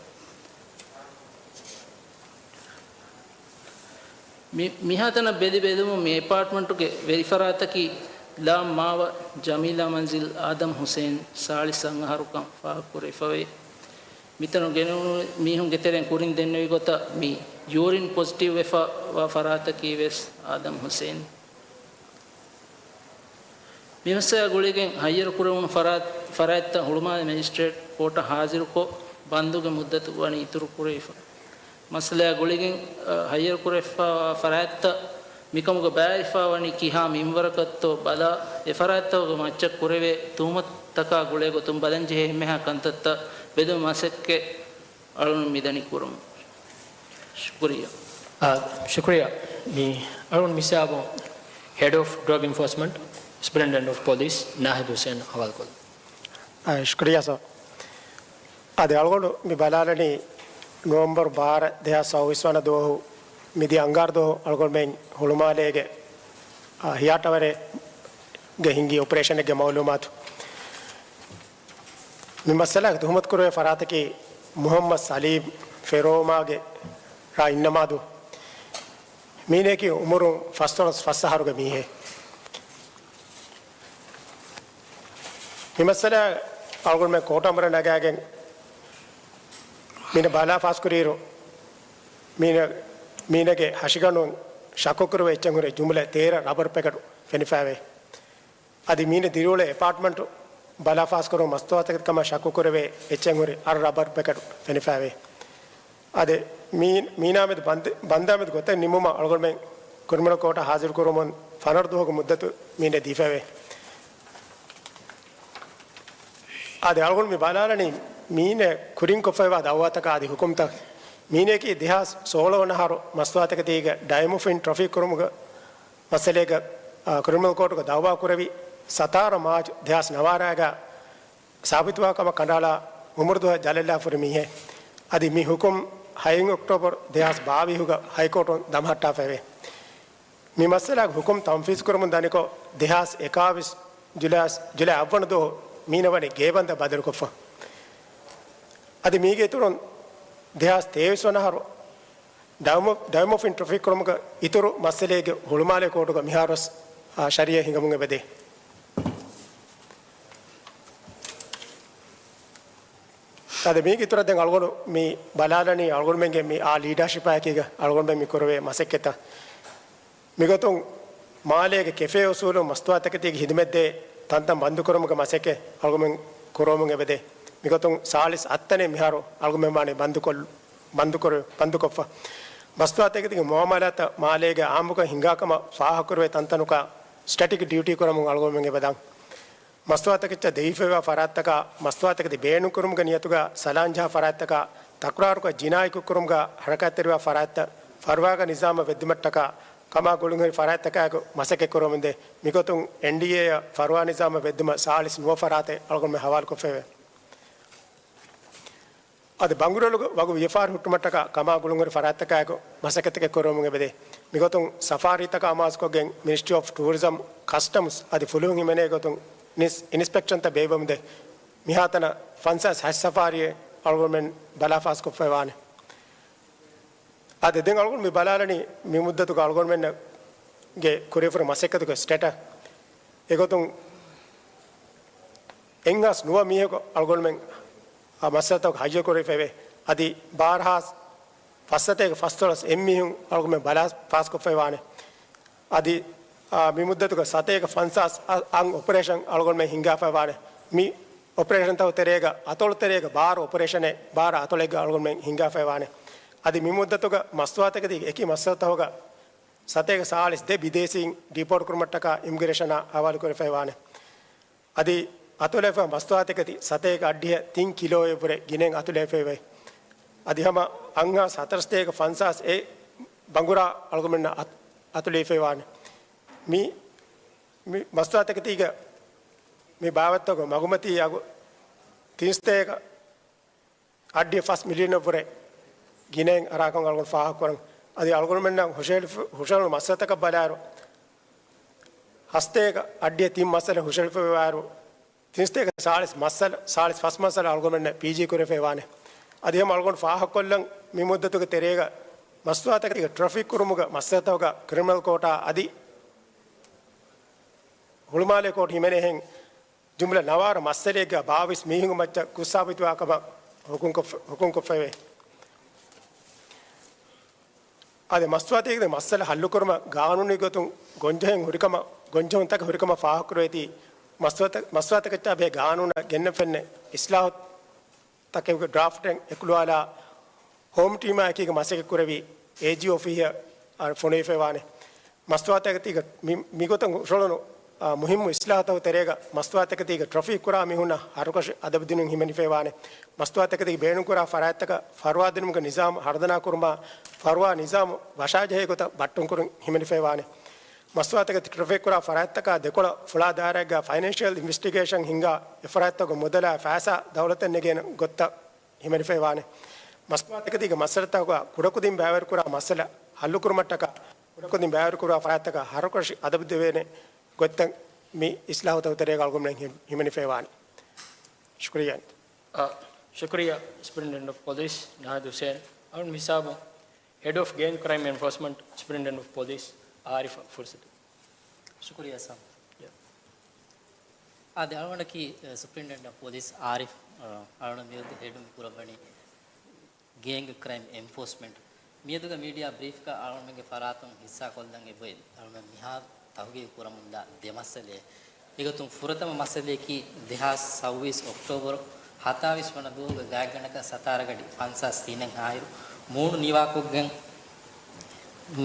މި، މިހާތަނަށް ބެލި ބެލުމުން މި އެޕާޓްމަންޓުގެ ވެރިފަރާތަކީ ލާމް މާވަ ޖަމީލާ މަންޒިލް އާދަމް ހުސެއިން ސާޅީސް އަށް އަހަރުކަން ފާހަގަކުރެވިފަވޭ. މިތަނުން ގެނެވުނު މީހުންގެ ތެރެއިން ކުރިން ދެންނެވި ގޮތަށް މި ޔޫރިން ޕޮޒިޓިވް ވެފަ ވާ ފަރާތަކީ ވެސް އާދަމް ހުސެއިން. މި މައްސަލައާ ގުޅިގެން ހައްޔަރު ކުރެވުނު ފަރާތް، ފަރާތްތައް ހުޅުމާލެ މެޖިސްޓްރޭޓް ކޯޓަށް ހާޒިރުކޮށް، ބަންދުގެ މުއްދަތު ވަނީ އިތުރު ކުރެވިފަ. މައްސަލައާ ގުޅިގެން، އަ، ހައްޔަރު ކުރެވިފައިވާ ފަރާތްތައް މިކަމުގަ ބައިވެފަ ވަނީ ކިހާ މިންވަރަކަށްތޯ ބަލާ، އެ ފަރާތްތަކުގެ މައްޗަށް ކުރެވޭ ތުހުމަތުތަކާ ގުޅޭ ގޮތުން ބަލަން ޖެހޭ އެންމެހާ ކަންތައްތައް ބެލުމުގެ މަސައްކަތް އަޅުން މިދަނީ ކުރުމުން. ޝުކުރިއްޔާ. އާ، ޝުކުރިއްޔާ. މި އަޅުން މިސާބު ހެޑް އޮފް ޑްރަގް އެންފޯސްމަންޓް، ސުޕަރިންޓެންޑެންޓް އޮފް ޕޮލިސް، ނާހިދު ހުސެން ހަވާލުކޮށްލުން. އާ، ޝުކުރިއްޔާ ސާ. އަދި އަޅުގަނޑު މި ބަލާލަނީ ނޮވެމްބަރު ބާރަ ދެހާސް ސައުވީސް ވަނަ ދުވަހު މިދިޔަ އަންގާރަ ދުވަހު އަޅުގަނޑުމެން ހުޅުމާލޭގެ، އާ، ހިޔާ ޓަވަރެއްގަ ހިންގި އޮޕަރޭޝަނެއްގެ މައުލޫމާތު. މި މައްސަލައަށް ތުހުމަތުކުރެވޭ ފަރާތަކީ މުހައްމަދު ސަލީމް ފެރޯމާގެ ރ. އިންނަމާދު. މީނައަކީ އުމުރުން ފަސްދޮޅަސް ފަސް އަހަރުގެ މީހެއް. މި މައްސަލައަށް އަޅުގަނޑުމެން ކޯޓަށް އަމުރަށް ނަގާގެން މީނަ ބަލާ ފާސްކުރިއިރު، މީނަ، މީނަގެ ހަށިގަނޑުން ޝައްކުކުރެވޭ އެއްޗެއް ހުރި ޖުމްލަ ތޭރަ ރަބަރު ޕެކެޓު ފެނިފައިވޭ. އަދި މީނަ ދިރިއުޅޭ އެޕާޓްމަންޓު ބަލާ ފާސްކުރުމުން މަސްތުވާތަކެތިކަމަށް ޝައްކުކުރެވޭ އެއްޗެއް ހުރި އަށް ރަބަރު ޕެކެޓު ފެނިފައިވޭ. އަދި މީ، މީނާމެދު ބަންދެ، ބަންދާމެދު ގޮތެއް ނިމުމަށް އަޅުގަނޑުމެން ކްރިމިނަލް ކޯޓަށް ހާޒިރުކުރުމުން ފަނަރަ ދުވަހުގެ މުއްދަތު މީނަ ދީފައިވޭ. އަދި އަޅުގަނޑު މި ބަލާލަނީ މީނަ ކުރިން ކޮށްފައިވާ ދައުވާތަކާ އަދި ހުކުމްތައް. މީނައަކީ ދެހާސް ސޯޅަ ވަނަ އަހަރު މަސްތުވާތަކެތީގެ ޑައިމޮފިން ޓްރޮފީ ކުރުމުގެ މައްސަލައިގަ، އާ، ކްރިމިނަލް ކޯޓުގަ ދައުވާ ކުރެވި، ސަތާރަ މާޗް ދެހާސް ނަވާރައިގަ ސާބިތުވާ ކަމަށް ކަނޑައަޅާ އުމުރު ދުވަހަށް ޖަލަށްލާފަ ހުރި މީހެއް. އަދި މި ހުކުމް ހައެއް އޮކްޓޯބަރު ދެހާސް ބާވީހުގަ ހައިކޯޓުން ދަމަހައްޓާފައެވެ. މި މައްސަލައިގެ ހުކުމް ތަންފީޒު ކުރަމުން ދަނިކޮށް، ދެހާސް އެކާވީސް ޖުލައި، ޖުލައި އަށްވަނަ ދުވަހު މީނަ ވަނީ ގޭބަންދަށް ބަދަލުކޮށްފަ. އަދި މީގެ އިތުރުން ދެހާސް ތޭވީސް ވަނަ އަހަރު ޑައިމޮ، ޑައިމޮފިން ޓްރޮފީ ކުރުމުގެ އިތުރު މައްސަލައިގެ ހުޅުމާލޭ ކޯޓުގަ މިހާރުވެސް، އާ، ޝަރީއަތް ހިނގަމުން އެބަދޭ. އަދި މީގެ އިތުރަށް ދެން އަޅުގަނޑު މި ބަލާލަނީ އަޅުގަނޑުމެންގެ މި އާ ލީޑާޝިޕާއެކީގަ އަޅުގަނޑުމެން މި ކުރެވޭ މަސައްކަތްތައް. މިގޮތުން މާލޭގެ ކެފޭ އުސޫލުން މަސްތުވާތަކެތީގެ ހިދުމަތްދޭ ތަންތަން ބަންދުކުރުމުގެ މަސައްކަތް އަޅުގަނޑުމެން ކުރުވަމުން އެބަދޭ. މިގޮތުން ސާޅީސް އަށް ތަނެއް މިހާރު އަޅުގަނޑުމެން ވާނީ ބަންދުކޮށް، ބަންދުކުރ، ބަންދުކޮށްފަ. މަސްތުވާތަކެތީގެ މުއާމަލާތައް މާލޭގަ އާއްމުކޮށް ހިނގާ ކަމަށް ފާހަގަކުރެވޭ ތަންތަނުގަ ސްޓެޓިކް ޑިއުޓީ ކުރަމުން އަޅުގަނޑުމެން އެބަދާން. މަސްތުވާތަކެއްޗަށް ދެވިފައިވާ ފަރާތްތަކާ، މަސްތުވާތަކެތި ބޭނުންކުރުމުގެ ނިޔަތުގަ ސަލާންޖަހާ ފަރާތްތަކާ، ތަކުރާރުކޮށް ޖިނާއީ ކުށްކުރުމުގަ ހަރަކާތްތެރިވާ ފަރާތްތައް ފަރުވާގަ ނިޒާމަށް ވެއްދުމަށްޓަކާ، ކަމާ ގުޅުންހުރި ފަރާތްތަކާއެކު މަސައްކަތް ކުރަމުންދޭ. މިގޮތުން އެންޑީއޭއަށް ފަރުވާ ނިޒާމަށް ވެއްދުމަށް ސާޅީސް ނުވަ ފަރާތެއް އަޅުގަނޑުމެން ހަވާލުކޮށްފައެވެ. އަދި ބަނގުރޮލުގަ ވަގު ވިޔަފާރި ހުއްޓުމަށްޓަކާ ކަމާ ގުޅުންހުރި ފަރާތްތަކާއެކު މަސައްކަތްތަކެއް ކުރުވަމުން އެބަދޭ. މިގޮތުން ސަފާރީތަކާ އަމާޒުކޮށްގެން މިނިސްޓްރީ އޮފް ޓޫރިޒަމް، ކަސްޓަމްސް އަދި ފުލުހުން ހިމެނޭ ގޮތުން އިނިސް، އިނިސްޕެކްޝަންތައް ބޭއްވަމުންދޭ. މިހާތަނަށް ފަންސާސް ހަތް ސަފާރީއެއް އަޅުގަނޑުމެން ބަލާފާސްކޮށްފައިވާނެ. އާދެ، ދެން އަޅުގަނޑު މި ބަލާލަނީ މި މުއްދަތުގަ އަޅުގަނޑުމެންގެ ކުރިފަރު މަސައްކަތުގެ ސްޓޭޓަސް. އެގޮތުން އެއްހާސް ނުވަ މީހަކު އަޅުގަނޑުމެން މަސައްކަތަކަށް ހައްޔަރު ކުރެވިފައިވޭ. އަދި ބާރަ ހާސް ފަސްސަތޭކަ ފަސްދޮޅަސް އެއްމީހުން އަޅުގަނޑުމެން ބަލާ ފާސްކޮށްފައިވާނެ. އަދި، އާ، މި މުއްދަތުގަ ސަތޭކަ ފަންސާސް އަ-، އަށް އޮޕަރޭޝަން އަޅުގަނޑުމެން ހިންގާފައިވާނެ. މި އޮޕަރޭޝަންތަކު ތެރޭގަ އަތޮޅު ތެރޭގަ ބާރަ އޮޕަރޭޝަނެއް ބާރަ އަތޮޅެއްގަ އަޅުގަނޑުމެން ހިންގާފައިވާނެ. އަދި މި މުއްދަތުގަ މަސްތުވާތަކެތީގެ އެކި މައްސަލަތަކުގަ ސަތޭކަ ސާޅީސް ދެ ބިދޭސީން ޑީޕޯޓް ކުރުމަށްޓަކާ އިމިގްރޭޝަނާ ހަވާލު ކުރެފައިވާނެ. އަދި އަތޮޅު އެފްއެމް މަސްތުވާތަކެތި ސަތޭކަ އަށްޑިހަ ތިން ކިލޯއެއްވުރެ ގިނައިން އަތުލެވިފައިވޭ. އަދި ހަމަ އަށްހާސް ހަތަރުސަތޭކަ ފަންސާސް އެ ބަނގުރާ އަޅުގަނޑުމެންނަށް އަތު-، އަތުލެވިފައިވާނެ. މި، މި މަސްތުވާތަކެތީގަ މި ބާވަތްތަކުގެ މަގުމަތީ އަގު ތިންސަތޭކަ އަށްޑިހަ ފަސް މިލިއަނަށްވުރެ ގިނައިން އަރާކަން އަޅުގަނޑު ފާހަގަކުރަން. އަދި އަޅުގަނޑުމެންނަށް ހުށަހެޅިފަ-، ހުށަހެޅުނު މައްސަލަތަކަށް ބަލާއިރު، ހަސަތޭކަ އަށްޑިހަ ތިން މައްސަލަ ހުށަހެޅިފައިވާއިރު، ތިންސަތޭކަ ސާޅީސް މައްސަލަ، ސާޅީސް ފަސް މައްސަލަ އަޅުގަނޑުމެންނަށް ޕީޖީ ކުރެފައިވާނެ. އަދި ހަމަ އަޅުގަނޑު ފާހަގަކޮށްލަން މި މުއްދަތުގެ ތެރޭގަ މަސްތުވާތަކެތީގެ ޓްރެފިކް ކުރުމުގެ މައްސަލަތަކުގަ ކްރިމިނަލް ކޯޓާ އަދި ހުޅުމާލޭ ކޯޓް ހިމެނޭހެން ޖުމްލަ ނަވާރަ މައްސަލައެއްގަ ބާވީސް މީހުންގެ މައްޗަށް ކުށް ސާބިތުވާ ކަމަށް ހުކުމްކޮށްފަ-، ހުކުމްކޮށްފައެވެ. އާދެ، މަސްތުވާތަކެތީގެ މައްސަލަ ހައްލުކުރުމަށް ގާނޫނީ ގޮތުން ގޮންޖެހެން ހުރިކަމަށް، ގޮންޖެހުންތަކެއް ހުރިކަމަށް ފާހަގަކުރެވޭތީ، މަސްތުވާތަ-، މަސްތުވާތަކެއްޗާ ބެހޭ ގާނޫނަށް ގެންނަން ފެންނަ އިސްލާހު ތަކެއްގެ ޑްރާފްޓެއް އެކުލުވާލާ ހޯމް ޓީމާ އެކީގަ މަސައްކަތް ކުރެވި އޭޖީ އޮފީހަށް ފޮނުވިފައިވާނެ. މަސްތުވާތަކެތީގަ މި-، މިގޮތަށް ހުށަހެޅުނު، އާ، މުހިއްމު އިސްލާހުތަކުގެ ތެރޭގަ މަސްތުވާތަކެތީގަ ޓްރެފިކް ކުރާ މީހުންނަށް ހަރުކަށި އަދަބު ދިނުން ހިމެނިފައިވާނެ. މަސްތުވާތަކެތީގަ ބޭނުންކުރާ ފަރާތްތަކަށް ފަރުވާ ދިނުމުގެ ނިޒާމު ހަރުދަނާ ކުރުމާ، ފަރުވާ ނިޒާމު ވަށާޖެހޭ ގޮތަށް ބައްޓުންކުރުން ހިމެނިފައިވާނެ. މަސްތުވާތަކެތި ޓްރެފިކް ކުރާ ފަރާތްތަކާ ދެކޮޅަށް ފުޅާ ދާއިރާއެއްގަ ފައިނޭންޝިއަލް އިންވެސްޓިގޭޝަން ހިންގާ، އެ ފަރާތްތަކުގެ މުދަލާ ފައިސާ ދައުލަތަށް ނެގޭނެ ގޮތަށް ހިމެނިފައިވާނެ. މަސްތުވާތަކެތީގެ މައްސަލަތަކުގަ ކުޑަކުދިން ބައިވެރިކުރާ މައްސަލަ ހައްލުކުރުމަށްޓަކާ، ކުޑަކުދިން ބައިވެރިކުރާ ފަރާތްތަކަށް ހަރުކަށި އަދަބު ދެވޭނެ ގޮތްތައް މި އިސްލާހުތަކުގެ ތެރޭގަ އަޅުގަނޑުމެން ހި-، ހިމެނިފައިވާނެ. ޝުކުރިއްޔާ. އާ، ޝުކުރިއްޔާ، ސުޕްރިންޓެންޑެންޓް އޮފް ޕޮލިސް ނާހިދު ހުސެން. އަޅުގަނޑު ހިސާބުން ހެޑް އޮފް ގޭންގް ކްރައިމް އެންފޯސްމަންޓް، ސުޕްރިންޓެންޑެންޓް އޮފް ޕޮލިސް އާރިފަށް ފުރުސަތު. ޝުކުރިއްޔާ ސާމް. އާދެ، އަޅުގަނޑަކީ، އެ، ސުޕްރިންޓެންޑެންޓް އޮފް ޕޮލިސް އާރިފް، އަ، އަޅުގަނޑު މިއަދު ހެޑުން ކުރައްވަނީ ގޭންގް ކްރައިމް އެންފޯސްމަންޓް. މިއަދުގެ މީޑިއާ ބްރީފްގަ އަޅުގަނޑުގެ ފަރާތުން ހިއްސާކޮށްލަން އެބައޮތް އަޅުގަނޑު މިހާރު ތަހުގީގު ކުރަމުންދާ ދެ މައްސަލައެއް. އެގޮތުން ފުރަތަމަ މައްސަލައަކީ، ދެހާސް ސައުވީސް އޮކްޓޯބަރު ހަތާވީސް ވަނަ ދުވަހުގެ ގާތްގަނޑަކަށް ސަތާރަގަޑި ފަންސާސް ތިނެއްހާއިރު މޫނު ނިވާކޮށްގެން،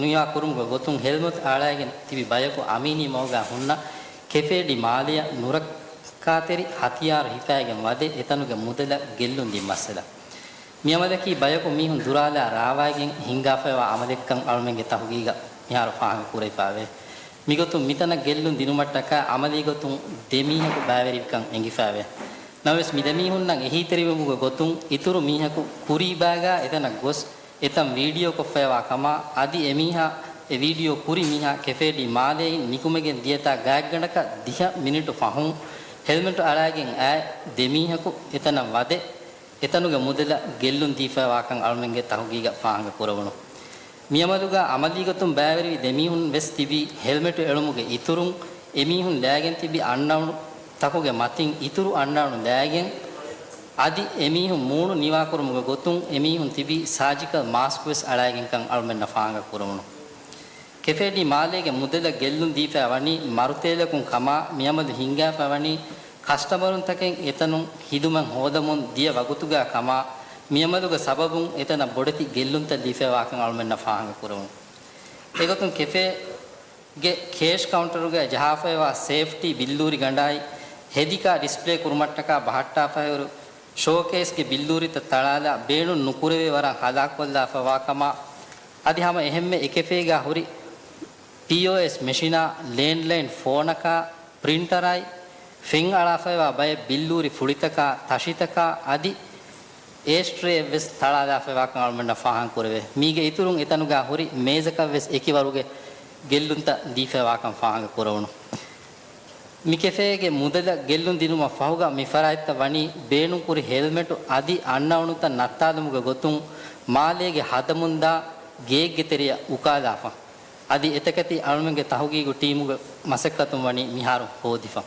ނިވާ ކުރުމުގެ ގޮތުން ހެލްމެޓް އަޅައިގެން ތިބި ބަޔަކު އަމީނީ މަގުގަ ހުންނަ ކެފޭ ޑި މާލެއަށް ނުރައްކާތެރި ހަތިޔާރު ހިފައިގެން ވަދެ އެތަނުގެ މުދަލަށް ގެއްލުން ދިން މައްސަލަ. މި އަމަލަކީ ބަޔަކު މީހުން ދުރާލާ ރާވައިގެން ހިންގާފައިވާ އަމަލެއްކަން އަޅުމެންގެ ތަހުގީގަށް މިހާރު ފާހަގަ ކުރެވިފައިވޭ. މިގޮތުން މިތަނަށް ގެއްލުން ދިނުމަށްޓަކާ އަމަލީ ގޮތުން ދެ މީހަކު ބައިވެރިވިކަން އެނގިފައިވޭ. ނަމަވެސް މި ދެ މީހުންނަށް އެހީތެރިވުމުގެ ގޮތުން އިތުރު މީހަކު ކުރީބާގާ އެތަނަށް ގޮސް އެތަން ވީޑިއޯ ކޮށްފައިވާ ކަމާ އަދި އެ މީހާ، އެ ވީޑިއޯ ކުރި މީހާ ކެފޭ ޑި މާލޭއިން ނިކުމެގެން ދިޔަތާ ގާތްގަނޑަކަށް ދިހަ މިނިޓު ފަހުން ހެލްމެޓު އަޅާގެން އައި ދެ މީހަކު އެތަނަށް ވަދެ އެތަނުގެ މުދަލަށް ގެއްލުން ދީފައިވާކަން އަޅުމެންގެ ތަހުގީގަށް ފާހަގަ ކުރެވުނު. މި އަމަލުގަ އަމަލީ ގޮތުން ބައިވެރިވި ދެ މީހުން ވެސް ތިބީ ހެލްމެޓު އެޅުމުގެ އިތުރުން އެ މީހުން ލައިގެން ތިބި އަންނައުނު ތަކުގެ މަތިން އިތުރު އަންނައުނު ލައިގެން އަދި އެ މީހުން މޫނު ނިވާކުރުމުގެ ގޮތުން އެ މީހުން ތިބީ ސާޖިކަލް މާސްކު ވެސް އަޅައިގެންކަން އަޅުމެންނަށް ފާހަގަ ކުރެވުނު. ކެފޭ ޑި މާލޭގެ މުދަލަށް ގެއްލުން ދީފައި ވަނީ މަރުތޭލަކުން ކަމާ މިއަމަލު ހިންގާފައި ވަނީ ކަސްޓަމަރުންތަކެއް އެތަނުން ހިދުމަތް ހޯދަމުން ދިޔަ ވަގުތުގަ ކަމާ މިއަމަލުގެ ސަބަބުން އެތަނަށް ބޮޑެތި ގެއްލުންތައް ލީފައިވާކަން އަޅުމެންނަށް ފާހަގަ ކުރެވުނު. އެގޮތުން ކެފޭ ގެ ކޭޝް ކައުންޓަރުގަ ޖަހާފައިވާ ސޭފްޓީ ބިއްލޫރި ގަނޑާއި ހެދިކާ ޑިސްޕްލޭ ކުރުމަށްޓަކާ ބަހައްޓާފައިހުރި ޝޯކޭސްގެ ބިއްލޫރިތައް ތަޅާލާ ބޭނުން ނުކުރެވޭ ވަރަށް ހަލާކުކޮށްލާފައިވާކަމާ އަދި ހަމަ އެހެންމެ އެކެފޭގަ ހުރި ޕީއޯއެސް މެޝިނާ، ލޭންޑްލައިން ފޯނަކާ، ޕްރިންޓަރާއި، ފެން އަޅާފައިވާ ބައެއް ބިއްލޫރި ފުޅިތަކާ، ތަށިތަކާ އަދި އޭޝްޓްރޭއެއްވެސް ތަޅާލާފައިވާކަން އަޅުމެންނަށް ފާހަގަ ކުރެވޭ. މީގެ އިތުރުން އެތަނުގަ ހުރި މޭޒަކަށްވެސް އެކިވަރުގެ ގެއްލުންތައް ދީފައިވާކަން ފާހަގަ ކުރެވުނު. މި ކެފޭގެ މުދަލަށް ގެއްލުން ދިނުމަށް ފަހުގަ މި ފަރާތްތައް ވަނީ ބޭނުންކުރި ހެލްމެޓު އަދި އަންނައުނުތައް ނައްތާލުމުގެ ގޮތުން މާލޭގެ ހަދަމުންދާ ގޭގެ ތެރެއަށް އުކާލާފަ. އަދި އެތަކެތި އަޅުމެންގެ ތަހުގީގު ޓީމުގެ މަސައްކަތުން ވަނީ މިހާރު ހޯދިފަ.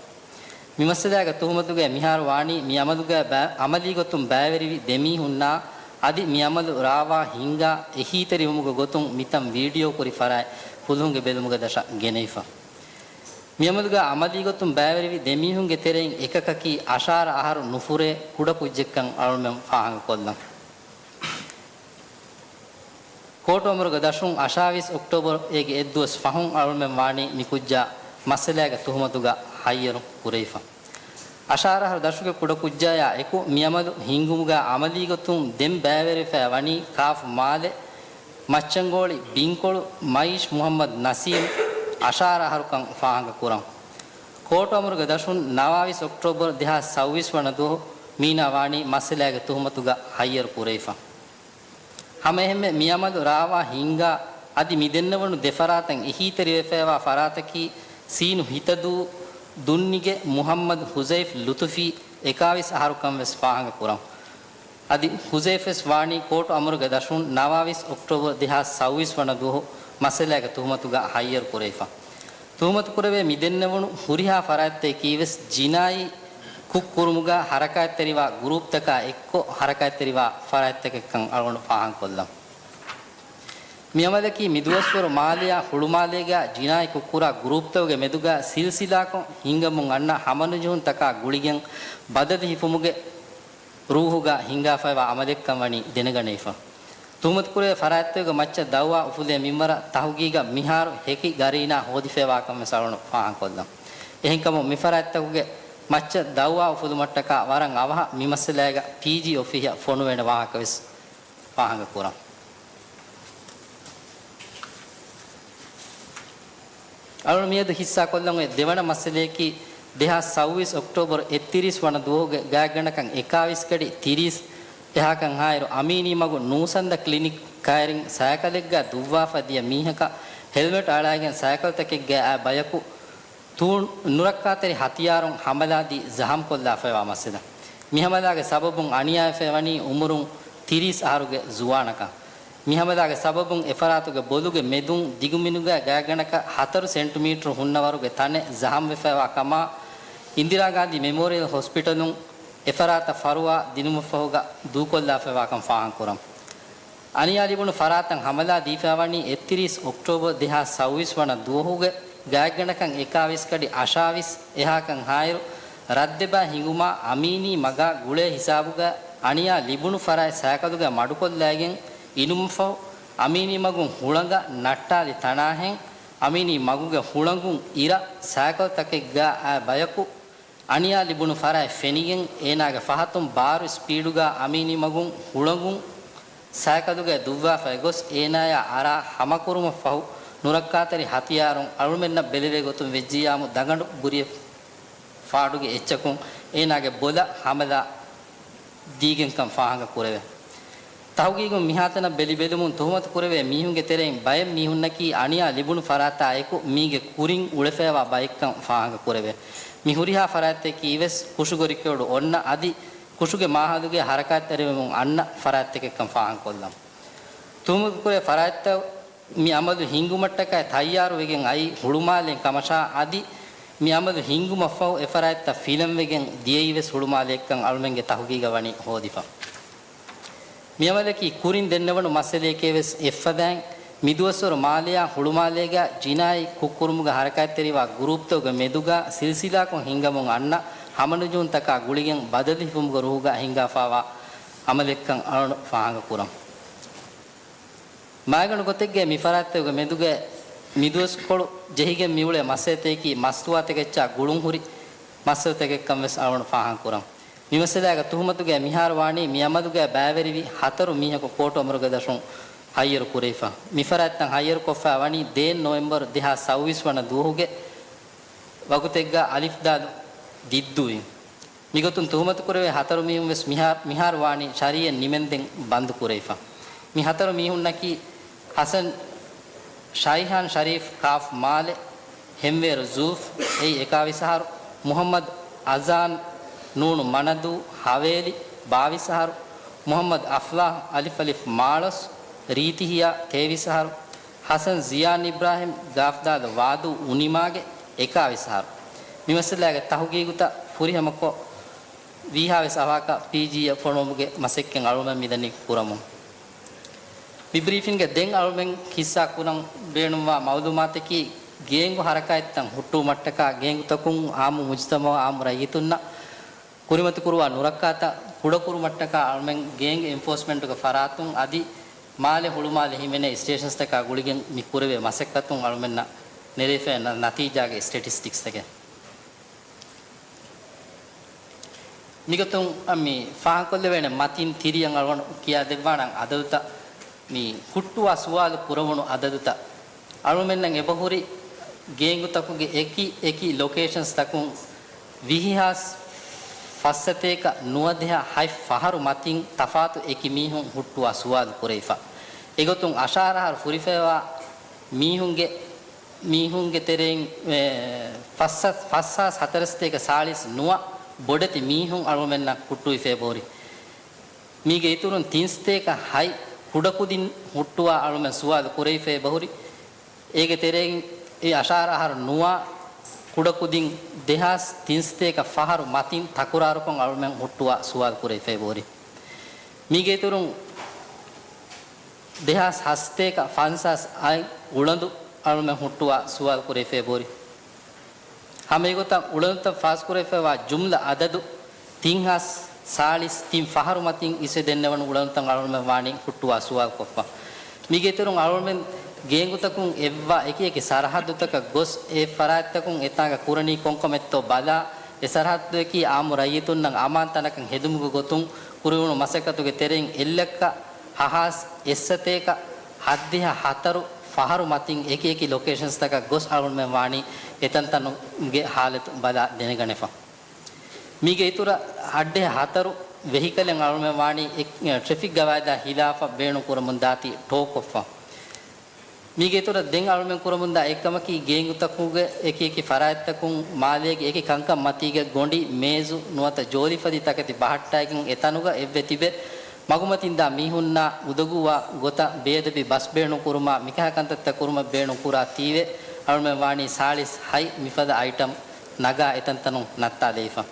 މި މައްސަލާގެ ތުހުމަތުގައި މިހާރު ވާނީ މި އަމަލުގައި ބައި-، އަމަލީ ގޮތުން ބައިވެރިވި ދެމީހުންނާ އަދި މި އަމަލު ރާވާ ހިންގާ އެހީތެރިވުމުގެ ގޮތުން މިތަން ވީޑިއޯ ކުރި ފަރާތް ފުލުހުންގެ ބެލުމުގެ ދަށަށް ގެނެވިފަ. މިއަމަލުގައި އަމަލީ ގޮތުން ބައިވެރިވި ދެމީހުންގެ ތެރެއިން އެކަކަކީ އަށާރަ އަހަރު ނުފުރޭ ކުޑަކުއްޖެއްކަން އަޅުމެން ފާހަގަކޮށްލަން. ކޯޓު އަމުރުގެ ދަށުން އަށާވީސް އޮކްޓޯބަރު އޭގެ އެއްދުވަސް ފަހުން އަޅުމެން ވާނީ މި ކުއްޖާ މައްސަލާގެ ތުހުމަތުގަ ހައްޔަރު ކުރެވިފަ. އަށާރަ އަހަރު ދަށުގެ ކުޑަކުއްޖާޔާ އެކު މިއަމަލު ހިންގުމުގަ އަމަލީގޮތުން ދެން ބައިވެރިވެފައި ވަނީ ކާފު މާލެ، މައްޗަންގޯޅި ބިންކޮޅު މައީޝް މުހައްމަދު ނަސީމް އަށާރަ އަހަރުކަން ފާހަގަކުރަން. ކޯޓު އަމުރުގެ ދަށުން ނަވާވީސް އޮކްޓޯބަރު ދެހާސް ސައުވީސް ވަނަ ދުވަހު މީނާ ވާނީ މައްސަލާގެ ތުހުމަތުގަ ހައްޔަރު ކުރެވިފަ. ހަމައެހެންމެ މިއަމަލު ރާވާ ހިންގާ އަދި މިދެންނެވުނު ދެފަރާތަށް އެހީތެރިވެފައިވާ ފަރާތަކީ ސީނު ހިތަދޫ ދުންނިގެ މުހައްމަދު ހުޒައިފް ލުތުފީ އެކާވީސް އަހަރުކަންވެސް ފާހަގަކުރަން. އަދި ހުޒައިފްވެސް ވާނީ ކޯޓު އަމުރުގެ ދަށުން ނަވާވީސް އޮކްޓޯބަރު ދެހާސް ސައުވީސް ވަނަ ދުވަހު މައްސަލާގެ ތުހުމަތުގަ ހައްޔަރު ކުރެވިފަ. ތުހުމަތު ކުރެވޭ މި ދެންނެވުނު ހުރިހާ ފަރާތްތަކަކީވެސް ޖިނާއީ ކުށް ކުރުމުގަ ހަރަކާތްތެރިވާ ގުރޫޕްތަކާ އެއްކޮށް ހަރަކާތްތެރިވާ ފަރާތްތަކެއްކަން އަޅުގަނޑު ފާހަގަކޮށްލަން. މި އަމަލަކީ މި ދުވަސްވަރު މާލެއާ ހުޅުމާލޭގަ ޖިނާއީ ކުށްކުރާ ގުރޫޕްތަކުގެ މެދުގަ ސިލްސިލާކޮށް ހިންގަމުން އަންނަ ހަމަނުޖެހުންތަކާ ގުޅިގެން ބަދަލު ހިފުމުގެ ރޫހުގަ ހިންގާފައިވާ އަމަލެއްކަން ވަނީ ދެނެގަނެވިފަ. ތުހުމަތުކުރެވޭ ފަރާތްތަކުގެ މައްޗަށް ދައުވާ އުފުލޭ މިންވަރަށް ތަހުގީގަށް މިހާރު ހެކި ގަރީނާ ހޯދިފައިވާކަން ވެސް އަޅުގަނޑު ފާހަގަކޮށްލަން. އެހެންކަމުން މި ފަރާތްތަކުގެ މައްޗަށް ދައުވާ އުފުލުމަށްޓަކާ ވަރަށް އަވަހަށް މި މައްސަލާގަ ޕީޖީ އޮފީހަށް ފޮނުވޭނެ ވާހަކަ ވެސް ފާހަގަކުރަން. އަޅުގަނޑު މިއަދު ހިއްސާކޮށްލަން އޮތް ދެވަނަ މައްސަލަޔަކީ، ދެހާސް ސައުވީސް އޮކްޓޯބަރު އެއްތިރީސް ވަނަ ދުވަހުގެ ގާތްގަނޑަކަށް އެކާވީސް ގަޑި ތިރީސް އެހާކަން ހާއިރު، އަމީނީ މަގު ނޫސަންދަ ކްލިނިކް ކައިރިން ސައިކަލެއްގަ ދުއްވާފަ ދިޔަ މީހަކަށް ހެލްމެޓް އަޅާގެން ސައިކަލްތަކެއްގައި އައި ބަޔަކު ތޫނު ނުރައްކާތެރި ހަތިޔާރުން ހަމަލާދީ ޒަހަމްކޮށްލާފައިވާ މައްސަލަ. މި ހަމަލާގެ ސަބަބުން އަނިޔާވެފައިވަނީ އުމުރުން ތިރީސް އަހަރުގެ ޒުވާނަކަށް. މި ހަމަލާގެ ސަބަބުން އެފަރާތުގެ ބޮލުގެ މެދުން ދިގުމިނުގައި ގާތްގަނޑަކަށް ހަތަރު ސެންޓިމީޓަރު ހުންނަވަރުގެ ތަނެއް ޒަހަމްވެފައިވާ ކަމަށް އިންދިރާ ގާންދީ މެމޯރިއަލް ހޮސްޕިޓަލުން އެފަރާތަށް ފަރުވާ ދިނުމަށްފަހުގަ ދޫކޮށްލާފައިވާކަން ފާހަގަކުރަން. އަނިޔާ ލިބުނު ފަރާތަށް ހަމަލާ ދީފައިވަނީ އެއްތިރީސް އޮކްޓޯބަރު ދެހާސް ސައުވީސް ވަނަ ދުވަހުގެ ގާތްގަނޑަކަށް އެކާވީސް ގަޑި އަށާވީސް އެހާކަން ހާއިރު، ރަށްދެބާ ހިނގުމާ އަމީނީ މަގާ ގުޅޭ ހިސާބުގަ އަނިޔާ ލިބުނު ފަރާތް ސައިކަލުގަ މަޑުކޮށްލައިގެން އިނުމަށްފަހު، އަމީނީ މަގުން ހުޅަނގަށް ނައްޓާލި ތަނާހެން، އަމީނީ މަގުގެ ހުޅަނގުން އިރަށް ސައިކަލްތަކެއްގަ އައި ބަޔަކު، އަނިޔާ ލިބުނު ފަރާތް ފެނިގެން، އޭނާގެ ފަހަތުން ބާރު ސްޕީޑުގަ އަމީނީ މަގުން ހުޅަނގުން ސައިކަލުގައި ދުއްވާފައި ގޮސް، އޭނާޔާ އަރާ ހަމަކުރުމަށްފަހު، ނުރައްކާތެރި ހަތިޔާރުން އަޅުމެންނަށް ބެލެވޭ ގޮތުން ވެއްޖިއްޔާމު، ދަގަނޑު ބުރިއެއް ފާޑުގެ އެއްޗަކުން އޭނާގެ ބޮލަށް ހަމަލާ ދީގެންކަން ފާހަގަ ކުރެވޭ. ތަހުގީގުން މިހާތަނަށް ބެލި ބެލުމުން ތުހުމަތު ކުރެވޭ މީހުންގެ ތެރެއިން ބައެއް މީހުންނަކީ އަނިޔާ ލިބުނު ފަރާތާ އެކު މީގެ ކުރިން އުޅެފައިވާ ބައެއްކަން ފާހަގަ ކުރެވޭ. މި ހުރިހާ ފަރާތްތަކަކީ ވެސް ކުށުގެ ރިކޯޑު އޮންނަ އަދި ކުށުގެ މާހައުލުގައި ހަރަކާތްތެރިވެމުން އަންނަ ފަރާތްތަކެއްކަން ފާހަގަކޮށްލަން. ތުހުމަތު ކުރޭ ފަރާތްތައް މި އަމަލު ހިންގުމަށްޓަކައި ތައްޔާރުވެގެން އައީ ހުޅުމާލެއިން ކަމަށާ އަދި މި އަމަލު ހިންގުމަށްފަހު އެ ފަރާތްތައް ފިލަންވެގެން ދިޔައީވެސް ހުޅުމާލެއެއްކަން އަޅުމެންގެ ތަހުގީގަށް ވަނީ ހޯދިފަ. މި އަމަލަކީ ކުރިން ދެންނެވުނު މައްސަލައެކޭވެސް އެއްފަދައިން، މިދުވަސްވަރު މާލެއާ ހުޅުމާލޭގަ ޖިނާއީ ކުށްކުރުމުގަ ހަރަކާތްތެރިވާ ގުރޫޕްތަކުގެ މެދުގަ ސިލްސިލާކޮށް ހިންގަމުން އަންނަ ހަމަނުޖެހުންތަކާ ގުޅިގެން ބަދަލު ހިފުމުގެ ރުހުގަ ހިންގާފާވާ އަމަލެއްކަން އަޅުގަނޑު ފާހަގަކުރަން. މާގަނޑު ގޮތެއްގައި މި ފަރާތްތަކުގެ މެދުގައި މިދުވަސްކޮޅު ޖެހިގެން މިއުޅޭ މައްސަލަތަކަކީ މަސްތުވާތަކެއްޗާ ގުޅުންހުރި މައްސަލަތަކެއްކަން ވެސް އަޅުގަނޑު ފާހަގަކުރަން. މި މައްސަލާގެ ތުހުމަތުގައި މިހާރު ވާނީ މި އަމަލުގައި ބައިވެރިވި ހަތަރު މީހަކު ކޯޓު އަމުރުގެ ދަށުން ހައްޔަރު ކުރެވިފަ. މި ފަރާތްތައް ހައްޔަރުކޮށްފައި ވަނީ ދޭއް ނޮވެމްބަރު ދެހާސް ސައުވީސް ވަނަ ދުވަހުގެ ވަގުތެއްގަ އަލިފްދާލު ދިއްދޫއިން. މިގޮތުން ތުހުމަތުކުރެވޭ ހަތަރު މީހުން ވެސް މިހާ-، މިހާރު ވާނީ ޝަރީއަތް ނިމެންދެން ބަންދު ކުރެވިފަ. މި ހަތަރު މީހުންނަކީ ހަސަން ޝައިހާން ޝަރީފް ކާފް މާލެ، ހެންވޭރު ޒުލްފް އެއީ އެކާވީސް އަހަރު، މުހައްމަދު އަޒާން ނޫނު މަނަދޫ ހަވޭލި ބާވީސް އަހަރު، މުހައްމަދު އަފްލާހް އަލިފް އަލިފް މާޅޮސް ރީތި ހިޔާ ތޭވީސް އަހަރު، ހަސަން ޒިޔާން އިބްރާހިމް ގާފްދާލު ވާދޫ އުނިމާގެ އެކާވީސް އަހަރު. މި މައްސަލާގެ ތަހުގީގުތައް ފުރިހަމަކޮށް، ވީހާވެސް އަވަހަކަށް ޕީޖީއަށް ފޮނުވުމުގެ މަސައްކަތް އަޅުމެން މިދަނީ ކުރަމުން. މި ބްރީފިންގެ ދެން އަޅުމެން ހިއްސާ ކުރަން ބޭނުންވާ މައުލޫމާތަކީ، ގޭންގު ހަރަކާތްތައް ހުއްޓުވުމަށްޓަކާ ގޭންގުތަކުން އާއްމު މުޖުތަމަޢު އާއްމު ރައްޔިތުންނަށް ކުރިމަތިކުރުވާ ނުރައްކާތައް ކުޑަކުރުމަށްޓަކާ އަޅުމެން ގޭންގް އެންފޯސްމަންޓުގެ ފަރާތުން އަދި މާލެ ހުޅުމާލެ ހިމެނޭ ސްޓޭޝަންސްތަކާ ގުޅިގެން މި ކުރެވޭ މަސައްކަތުން އަޅުމެންނަށް ނެރެފައި ނަ-، ނަތީޖާގެ ސްޓެޓިސްޓިކްސްތަކެއް. މިގޮތުން މި ފާހަގަކޮށްލެވޭނެ މަތިން ތިރިއަށް އަޅުގަނޑު ކިޔާދެއްވާނަން އަދަދުތައް، މި ހުއްޓުވާ ސުވާލު ކުރެވުނު އަދަދުތައް. އަޅުމެންނަށް އެބަހުރި ގޭންގުތަކުގެ އެކި އެކި ލޮކޭޝަންސްތަކުން ވިހި ހާސް ފައްސަތޭކަ ނުވަދިހަ ހަތް ފަހަރު މަތިން ތަފާތު އެކި މީހުން ހުއްޓުވާ ސުވާލު ކުރެވިފަ. އެގޮތުން އަށާރަ އަހަރު ފުރިފައިވާ މީހުންގެ، މީހުންގެ ތެރެއިން، އެ، ފައްސަ-، ފަސް ހާސް ހަތަރެއް ސަތޭކަ ސާޅީސް ނުވަ ބޮޑެތި މީހުން އަޅުމެންނަށް ހުއްޓުވިފަ އެބަހުރި. މީގެ އިތުރުން ތިން ސަތޭކަ ހަތް ކުޑަކުދިން ހުއްޓުވާ އަޅުމެން ސުވާލު ކުރެވިފަ އެބަހުރި. އޭގެ ތެރެއިން އެ އަށާރަ އަހަރު ނުވާ ކުޑަކުދިން ދެހާސް ތިން ސަތޭކަ ފަހަރު މަތިން ތަކުރާރުކޮށް އަޅުމެން ހުއްޓުވާ ސުވާލު ކުރެވިފަ އެބަހުރި. މީގެ އިތުރުން ދެހާސް ހަސަތޭކަ ފަންސާސް އައި އުޅަނދު އަޅުމެން ހުއްޓުވާ ސުވާލު ކުރެވިފަ އެބަހުރި. ހަމަ އެގޮތަށް އުޅަނދުތައް ފާސްކުރެވިފައިވާ ޖުމްލަ އަދަދު ތިން ހާސް ސާޅީސް ތިން ފަހަރު މަތިން އިސްވެ ދެންނެވުނު އުޅަނދުތައް އަޅުމެން ވާނީ ހުއްޓުވާ ސުވާލުކޮށްފަ. މީގެ އިތުރުން އަޅުމެން ގޭންގުތަކުން އެއްވާ އެކި އެކި ސަރަހައްދުތަކަށް ގޮސް އެ ފަރާތްތަކުން އެތާނގަ ކުރަނީ ކޮންކަމެއްތޯ ބަލާ، އެ ސަރަހައްދުއަކީ އާއްމު ރައްޔިތުންނަށް އަމާން ތަނަކަށް ހެދުމުގެ ގޮތުން ކުރެވުނު މަސައްކަތުގެ ތެރެއިން އެއްލައްކަ ހަ ހާސް އެއްސަތޭކަ ހައްދިހަ ހަތަރު ފަހަރު މަތިން އެކި އެކި ލޮކޭޝަންސްތަކަށް ގޮސް އަޅުމެން ވާނީ އެތަންތަނުގެ ހާލަތު ބަލާ ދެނެގަނެފަ. މީގެ އިތުރަށް ހައްދިހަ ހަތަރު ވެހިކަލެއް އަޅުމެން ވާނީ އެ-، ޓްރެފިކް ގަވާއިދާ ހިލާފަށް ބޭނުން ކުރަމުން ދާތީ ޓޯ ކޮށްފަ. މީގެ އިތުރަށް ދެން އަޅުމެން ކުރަމުންދާ އެއްކަމަކީ، ގޭންގުތަކުގެ އެކި އެކި ފަރާތްތަކުން މާލޭގެ އެކި ކަންކަން މަތީގަ ގޮނޑި، މޭޒު ނުވަތަ ޖޯލިފަދި ތަކެތި ބަހައްޓާގެން އެތަނުގަ އެއްވެ ތިބެ މަގުމަތިންދާ މީހުންނާ އުދަގޫވާ ގޮތަށް ބޭއަދަބީ ބަސް ބޭނުން ކުރުމާ މިކަހަލަ ކަންތައްތައް ކުރުމަށް ބޭނުން ކުރާ ތީވެ އަޅުމެން ވާނީ ސާޅީސް ހަތް މިފަދަ އައިޓަމް ނަގާ އެތަންތަނުން ނައްތާލައިފަ.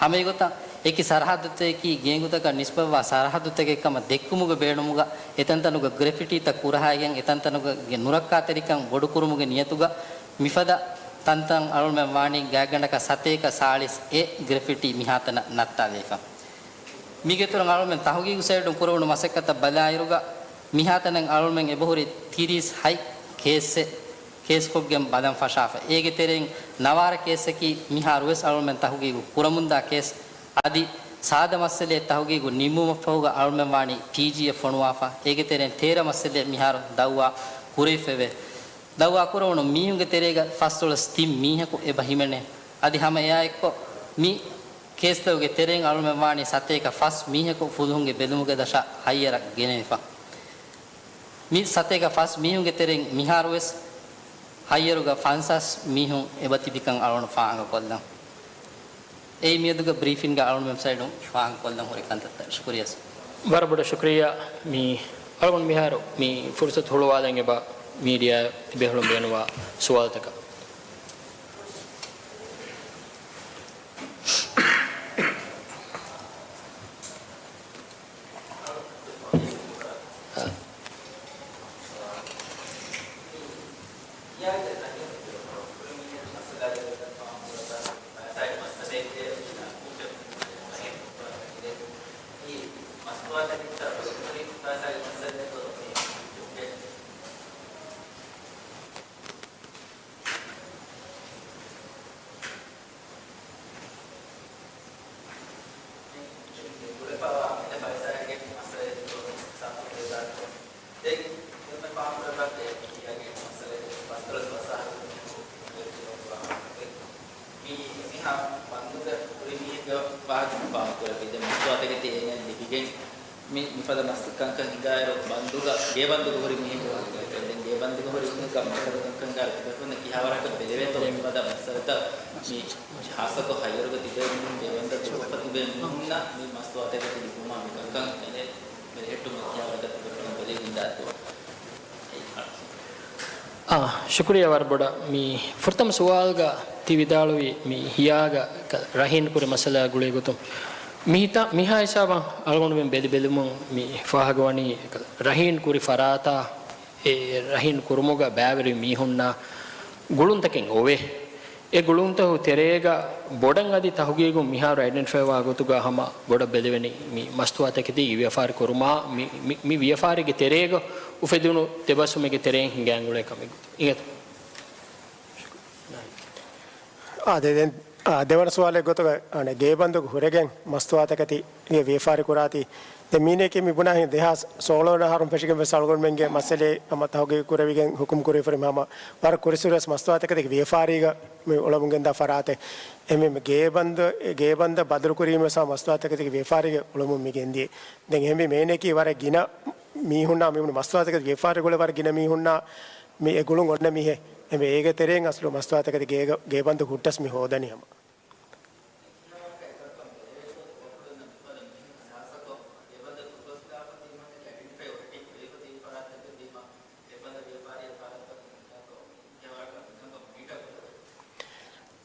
ހަމައެގޮތަށް އެކި ސަރަހައްދުތަކަކީ ގޭންގުތަކަށް ނިސްބަތްވާ ސަރަހައްދުތަކެއް ކަމަށް ދެއްކުމުގެ ބޭނުމުގަ އެތަންތަނުގަ ގްރެފިޓީތައް ކުރަހައިގެން އެތަންތަނުގެ ނުރައްކާތެރިކަން ބޮޑުކުރުމުގެ ނިޔަތުގަ މިފަދަ ތަންތަން އަޅުމެން ވާނީ ގާތްގަނޑަކަށް ސަތޭކަ ސާޅީސް އެ ގްރެފިޓީ މިހާތަނަށް ނައްތާލައިފަ. މީގެ އިތުރަށް އަޅުމެން ތަހުގީގު ސައިޑުން ކުރެވުނު މަސައްކަތަށް ބަލާއިރުގަ މިހާތަނަށް އަޅުމެން އެބަހުރި ތިރީސް ހަތް ކޭސްއެއް ކޭސްކޮށްގެން ބަލަން ފަށާފަ. އޭގެ ތެރެއިން ނަވާރަ ކޭސްއަކީ މިހާރުވެސް އަޅުމެން ތަހުގީގު ކުރަމުންދާ ކޭސް. އަދި ސާދަ މައްސަލައެއް ތަހުގީގު ނިންމުމަށްފަހުގަ އަޅުމެން ވާނީ ޕީޖީއަށް ފޮނުވާފަ. އޭގެ ތެރެއިން ތޭރަ މައްސަލައެއް މިހާރު ދައުވާ ކުރެވިފައެވެ. ދައުވާ ކުރެވުނު މީހުންގެ ތެރޭގަ ފަސްދޮޅަސް ތިން މީހަކު އެބަ ހިމެނޭ. އަދި ހަމަ އެއާއެއްކޮށް މި ކޭސްތަކުގެ ތެރެއިން އަޅުމެން ވާނީ ސަތޭކަ ފަސް މީހަކު ފުލުހުންގެ ބެލުމުގެ ދަށަށް ހައްޔަރަށް ގެނެވިފަ. މި ސަތޭކަ ފަސް މީހުންގެ ތެރެއިން މިހާރުވެސް ހައްޔަރުގަ ފަންސާސް މީހުން އެބަތިބިކަން އަޅުގަނޑު ފާހަގަކޮށްލަން. އެއީ މިއަދުގެ ބްރީފިންގ އަޅުގަނޑުމެން ސައިޑުން ފާހަގަކޮށްލަން ހުރި ކަންތައްތައް. ޝުކުރިޔާ ސަރ. ވަރަށް ބޮޑަށް ޝުކުރިއްޔާ. މި އަޅުގަނޑު މިހާރު މި ފުރުސަތު ހުޅުވާލަން އެބަ މީޑިއާ ބޭފުޅުން ބޭނުންވާ ސުވާލުތަކަށް. މި މިހާ ބަންދުގަ ހުރި މީހެއްގެ ވާހަކަ ފާހަގަކުރެއްވި ދެ މަސްތުވާތަކެތި އޭނައަށް ލިބިގެން މި މިފަދަ މަސް ކަންކަން ހިނގާއިރު، ބަންދުގަ، ގޭބަންދުގަ ހުރި މީހެއްގެ ވާހަކަ ދެން ގޭބަންދުގަ ހުރި މީހަކަށް މިފަދަ ކަންކަން ހިނގާއިރު ތިބޭފުޅުންނަށް ކިހާވަރަކަށް ބެލެވޭތޯ މިފަދަ މައްސަލަތައް މި ހާއްސަކޮށް ހައްޔަރުގަ ތިބޭ މީހުން، ގޭބަންދަށް ދުރުގަ ތިބޭ މީހުންނަށް މި މަސްތުވާތަކެތި ލިބުމާ މި ކަންކަން އެނެ ބެލެހެއްޓުމަށް ކިހާވަރަކަށް ތިބޭފުޅުން ބެލެވިގެން އާ، ޝުކުރިއްޔާ ވަރަށް ބޮޑަށް. މި ފުރަތަމަ ސުވާލުގަ ތި ވިދާޅުވި މި ހިޔާގަ ރަހީން ކުރި މައްސަލަ ގުޅޭ ގޮތުން، މި ހިތާ-، މިހާ ހިސާބަށް އަޅުގަނޑުމެން ބެލި ބެލުމުން މި ފާހަގަވަނީ ރަހީން ކުރި ފަރާތާ އެ ރަހީން ކުރުމުގަ ބައިވެރި މީހުންނާ ގުޅުންތަކެއް އޮވޭ. އެ ގުޅުންތަކުގެ ތެރޭގަ ބޮޑަށް އަދި ތަހުގީގުން މިހާރު އައިޑެންޓިފައިވާ ގޮތުގަ ހަމަ ބޮޑަށް ބެލެވެނީ މި މަސްތުވާތަކެތީގެ ވިޔަފާރި ކުރުމާ، މި، މި، މި ވިޔަފާރީގެ ތެރޭގަ އުފެދުނު ތެބަސުމެއްގެ ތެރެއިން ހިނގާން އުޅޭ ކަމެއް ގޮތުން. އިނގޭތަ؟ އާ، ދެ-، ދެން، އާ، ދެވަނަ ސުވާލެއް ގޮތުގަ، އަނެއް، ގޭބަންދުގެ ހުރެގެން މަސްތުވާތަކެތީގެ ވިޔަފާރި ކުރާތީ، ދެން މީނައަކީ މި ބުނާ ހިނދު ދެހާސް ސޯޅަ ވަނަ އަހަރުން ފެށިގެން ވެސް އަޅުގަނޑުމެންގެ މައްސަލައެއް ހަމަ ތަހުގީގު ކުރެވިގެން ހުކުމް ކުރެވިފަ ހުރި ހަމަ ވަރަށް ކުރިއްސުރެ ވެސް މަސްތުވާތަކެތީގެ ވިޔަފާރީގަ މި އުޅަމުން ގެންދާ ފަރާތެއް. އެހެންވީމަ ގޭބަންދު، ގޭބަންދަށް ބަދަލު ކުރީމަ ވެސް ހަމަ މަސްތުވާތަކެތީގެ ވިޔަފާރީގަ އުޅަމުން މި ގެންދިޔަ. ދެން އެހެންވީމަ މީނައަކީ ވަރަށް ގިނަ މީހުންނާ މި މަސްތުވާތަކެތީގެ ވިޔަފާރީގަ އުޅޭ ވަރަށް ގިނަ މީހުންނާ މި އެ ގުޅުން އޮންނަ މީހެއް. އެހެންވީމަ އޭގެ ތެރެއިން އަސްލު މަސްތުވާތަކެތީގެ ގޭގަ، ގޭބަންދު ހުއްޓަސް މި ހޯދަނީ ހަމަ.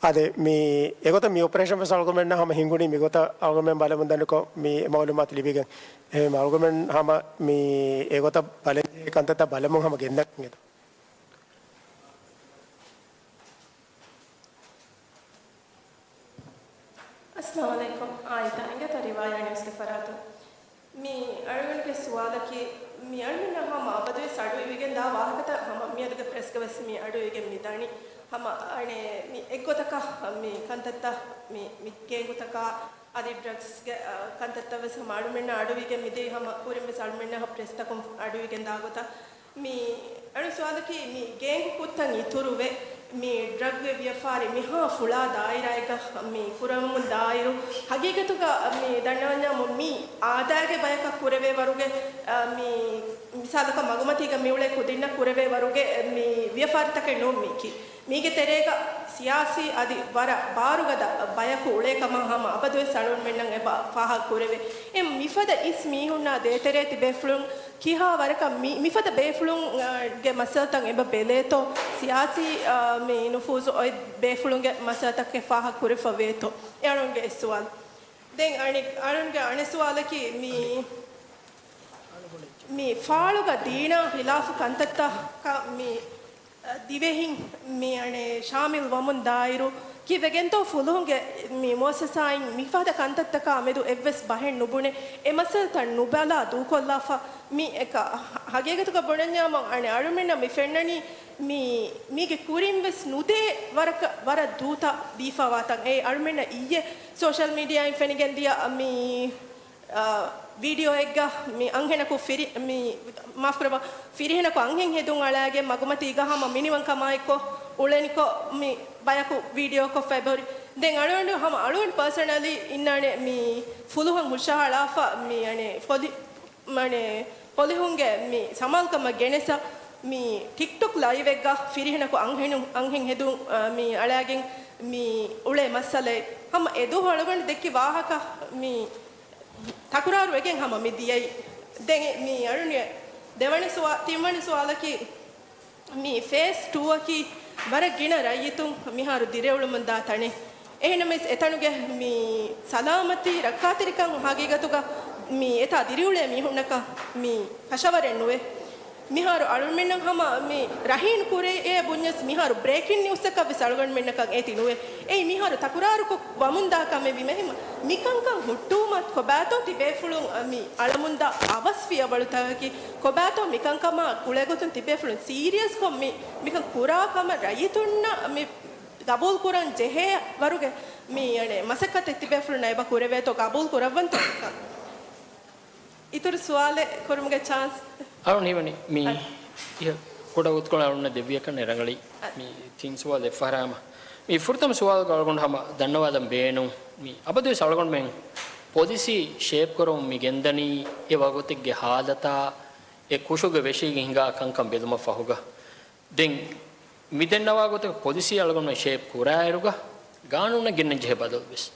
އާދެ، މި އެގޮތަށް މި އޮޕަރޭޝަން ވެސް އަޅުގަނޑުމެންނަށް ހަމަ ހިނގުނީ މިގޮތަށް އަޅުގަނޑުމެން ބަލަމުން ދަނިކޮށް މި މައުލޫމާތު ލިބިގެން. އެހެން އަޅުގަނޑުމެން ހަމަ މި އެގޮތަށް ބަލަންޖެހޭ ކަންތައްތައް ބަލަމުން ހަމަ ގެންދަން އެދޯ. އައްސަލާމު ޢަލައިކުމް. އާއިތާ އިނގޭތަ ރިވާޔާ ނިއުސްގެ ފަރާތުން. މި އަޅުގަނޑުގެ ސުވާލަކީ، މި އަޅުގަނޑަށް ހަމަ އަބަދުވެސް އަޑު އިވިގެން ދާ ވާހަކަތައް ހަމަ މިއަދުގެ ޕްރެސްގަ ވެސް މި އަޑު އިވިގެން މި ދަނީ. ހަމަ އަނެއް މި އެއްގޮތަކަށް މި ކަންތައްތައް މި، މި ގޭންގުތަކާ އަދި ޑްރަގްސްގެ، އަ، ކަންތައްތައް ވެސް ހަމަ އަޅުމެންނަށް އަޑު އިވިގެން މިދިޔަ ހަމަ ކުރިން ވެސް އަޅުމެންނަށް ޕްރެސްތަކުން އަޑު އިވިގެން ދާ ގޮތަށް. މި އަޅު ސުވާލަކީ، މި ގޭންގު ކުށްތައް އިތުރުވެ، މި ޑްރަގްގެ ވިޔަފާރި މިހާ ފުޅާ ދާއިރާއެއްގަ މި ކުރަމުން ދާއިރު، ހަގީގަތުގަ މި ދަންނަވަންޏާމު މި އާދައިގެ ބަޔަކަށް ކުރެވޭ ވަރުގެ، އަ، މި މިސާލަކަށް މަގުމަތީގަ މިއުޅޭ ކުދިންނަށް ކުރެވޭ ވަރުގެ މި ވިޔަފާރިތަކެއް ނޫން މީކީ. މީގެ ތެރޭގަ ސިޔާސީ އަދި ވަރަށް ބާރުގަދަ ބަޔަކު އުޅޭ ކަމަށް ހަމަ އަބަދުވެސް އަޅުގަނޑުމެންނަށް އެބަ ފާހަގަ ކުރެވޭ. އެ މިފަދަ އިސް މީހުންނާ ދޭތެރޭ ތިބޭފުޅުން ކިހާ ވަރަކަށް މި، މިފަދަ ބޭފުޅުން، އަ، ގެ މައްސަލަތައް އެބަ ބެލޭތޯ، ސިޔާސީ، އަ، މި ނުފޫޒު އޮތް ބޭފުޅުންގެ މައްސަލަތަކެއް ފާހަގަ ކުރެފަ ވޭތޯ؟ އެ އަޅުގަނޑުގެ އެއް ސުވާލު. ދެން އަނެއް، އަޅުގަނޑުގެ އަނެއް ސުވާލަކީ މި، މި ފާޅުގަ ދީނާ ހިލާފު ކަންތައްތަކަށް މި ދިވެހިން މި އަނެއް ޝާމިލް ވަމުން ދާއިރު، ކީއްވެގެންތޯ ފުލުހުންގެ މި މުއައްސަސާއިން މިފަދަ ކަންތައްތަކާ މެދު އެއްވެސް ބަހެއް ނުބުނެ، އެ މައްސަލަތައް ނުބަލާ ދޫކޮށްލާފަ، މި އެކަ ހަގީގަތުގަ ބުނަންޏާމު އަނެއް އަޅުމެންނަށް މި ފެންނަނީ މި، މީގެ ކުރިން ވެސް ނުދޭ ވަރަކަށް، ވަރަށް ދޫތައް ދީފަވާތަން. އެ އަޅުމެންނަށް އިއްޔެ ސޯޝަލް މީޑިއާއިން ފެނިގެން ދިޔަ މި އާ، ވީޑިއޯއެއްގަ މި އަންހެނަކު ފިރި-، މި، މާފުކުރައްވާ، ފިރިހެނަކު އަންހެން ހެދުން އަޅާގެން މަގުމަތީގަ ހަމަ މިނިވަންކަމާއެއްކޮށް އުޅެނިކޮށް މި ބަޔަކު ވީޑިއޯކޮށްފަ އެބަހުރި. ދެން އަޅުގަނޑު ހަމަ އަޅުގަނޑު ޕާސަނަލީ އިންނާނެ މި ފުލުހުން ހުށަހަޅާފަ މި އަނެއް ފޮލި-، މަނެ ފޮލިހުންގެ މި ސަމާލުކަމަށް ގެނެސް މި ޓިކްޓޮކް ލައިވެއްގަ ފިރިހެނަކު އަންހެނު-، އަންހެން ހެދުން، އާ، މި އަޅާގެން މި އުޅޭ މައްސަލައެއް. ހަމަ އެދުވަހު އަޅުގަނޑު ދެއްކި ވާހަކަ މި ތަކުރާރު ވެގެން ހަމަ މި ދިޔައީ. ދެން މި އަޅުން ދެވަނަ ސުވާ-، ތިންވަނަ ސުވާލަކީ، މި ފޭސް ޓޫއަކީ ވަރަށް ގިނަ ރައްޔިތުން މިހާރު ދިރިއުޅުމުން ދާ ތަނެއް. އެހެނަމެސް އެތަނުގެ މި ސަލާމަތީ ރައްކާތެރިކަން ހަގީގަތުގަ މި އެތާ ދިރިއުޅޭ މީހުންނަކަށް މި ކަށަވަރެއް ނުވޭ. މިހާރު އަޅުމެންނަށް ހަމަ މި ރަހީން ކުރެޔޭ ބުންޏަސް މިހާރު ބްރޭކިން ނިއުސްއަކަށް ވެސް އަޅުގަނޑުމެންނަކަށް އޭތި ނުވޭ. އެއީ މިހާރު ތަކުރާރުކޮށް ވަމުންދާ ކަމެއް ވީމަ ހިމަ މިކަންކަން ހުއްޓުވުމަށް ކޮބާތޯ ތިބޭފުޅުން މި އަޅަމުންދާ އަވަސް ފިޔަވަޅުތަކަކީ؟ ކޮބާތޯ މިކަންކަމާ ގުޅޭގޮތުން ތިބޭފުޅުން ސީރިއަސްކޮށް މި މިކަން ކުރާ ކަމަށް ރައްޔިތުންނަށް މި ގަބޫލު ކުރަން ޖެހޭ ވަރުގެ މި އަނެއް މަސައްކަތެއް ތިބޭފުޅުންނަށް އެބަ ކުރެވޭތޯ ގަބޫލު ކުރައްވަންތޯ؟ އިތުރު ސުވާލެއް ކުރުމުގެ ޗާންސް. އަޅުން ހީވަނީ މި އަ. އިހަ ކުޑަ އުތުކޮޅެއް އަޅުންނަށް ދެއްވިޔަކަން އެ ރަނގަޅީ. އަ. މި ތިން ސުވާލު އެއްފަހަރާމަ. މި ފުރަތަމަ ސުވާލުގަ އަޅުގަނޑު ހަމަ ދަންނަވާލަން ބޭނުން. މި އަބަދުވެސް އަޅުގަނޑުމެން ޕޮލިސީ ޝޭޕް ކުރަމުން މި ގެންދަނީ އެ ވަގުތެއްގެ ހާލަތާ އެ ކުށުގެ ވެށީގެ ހިނގާ ކަންކަން ބެލުމަށް ފަހުގަ. ދެން މި ދެންނަވާ ގޮތަށް ޕޮލިސީ އަޅުގަނޑުމެން ޝޭޕް ކުރާއިރުގަ ގާނޫނަށް ގެންނަން ޖެހޭ ބަދަލު ވެސް.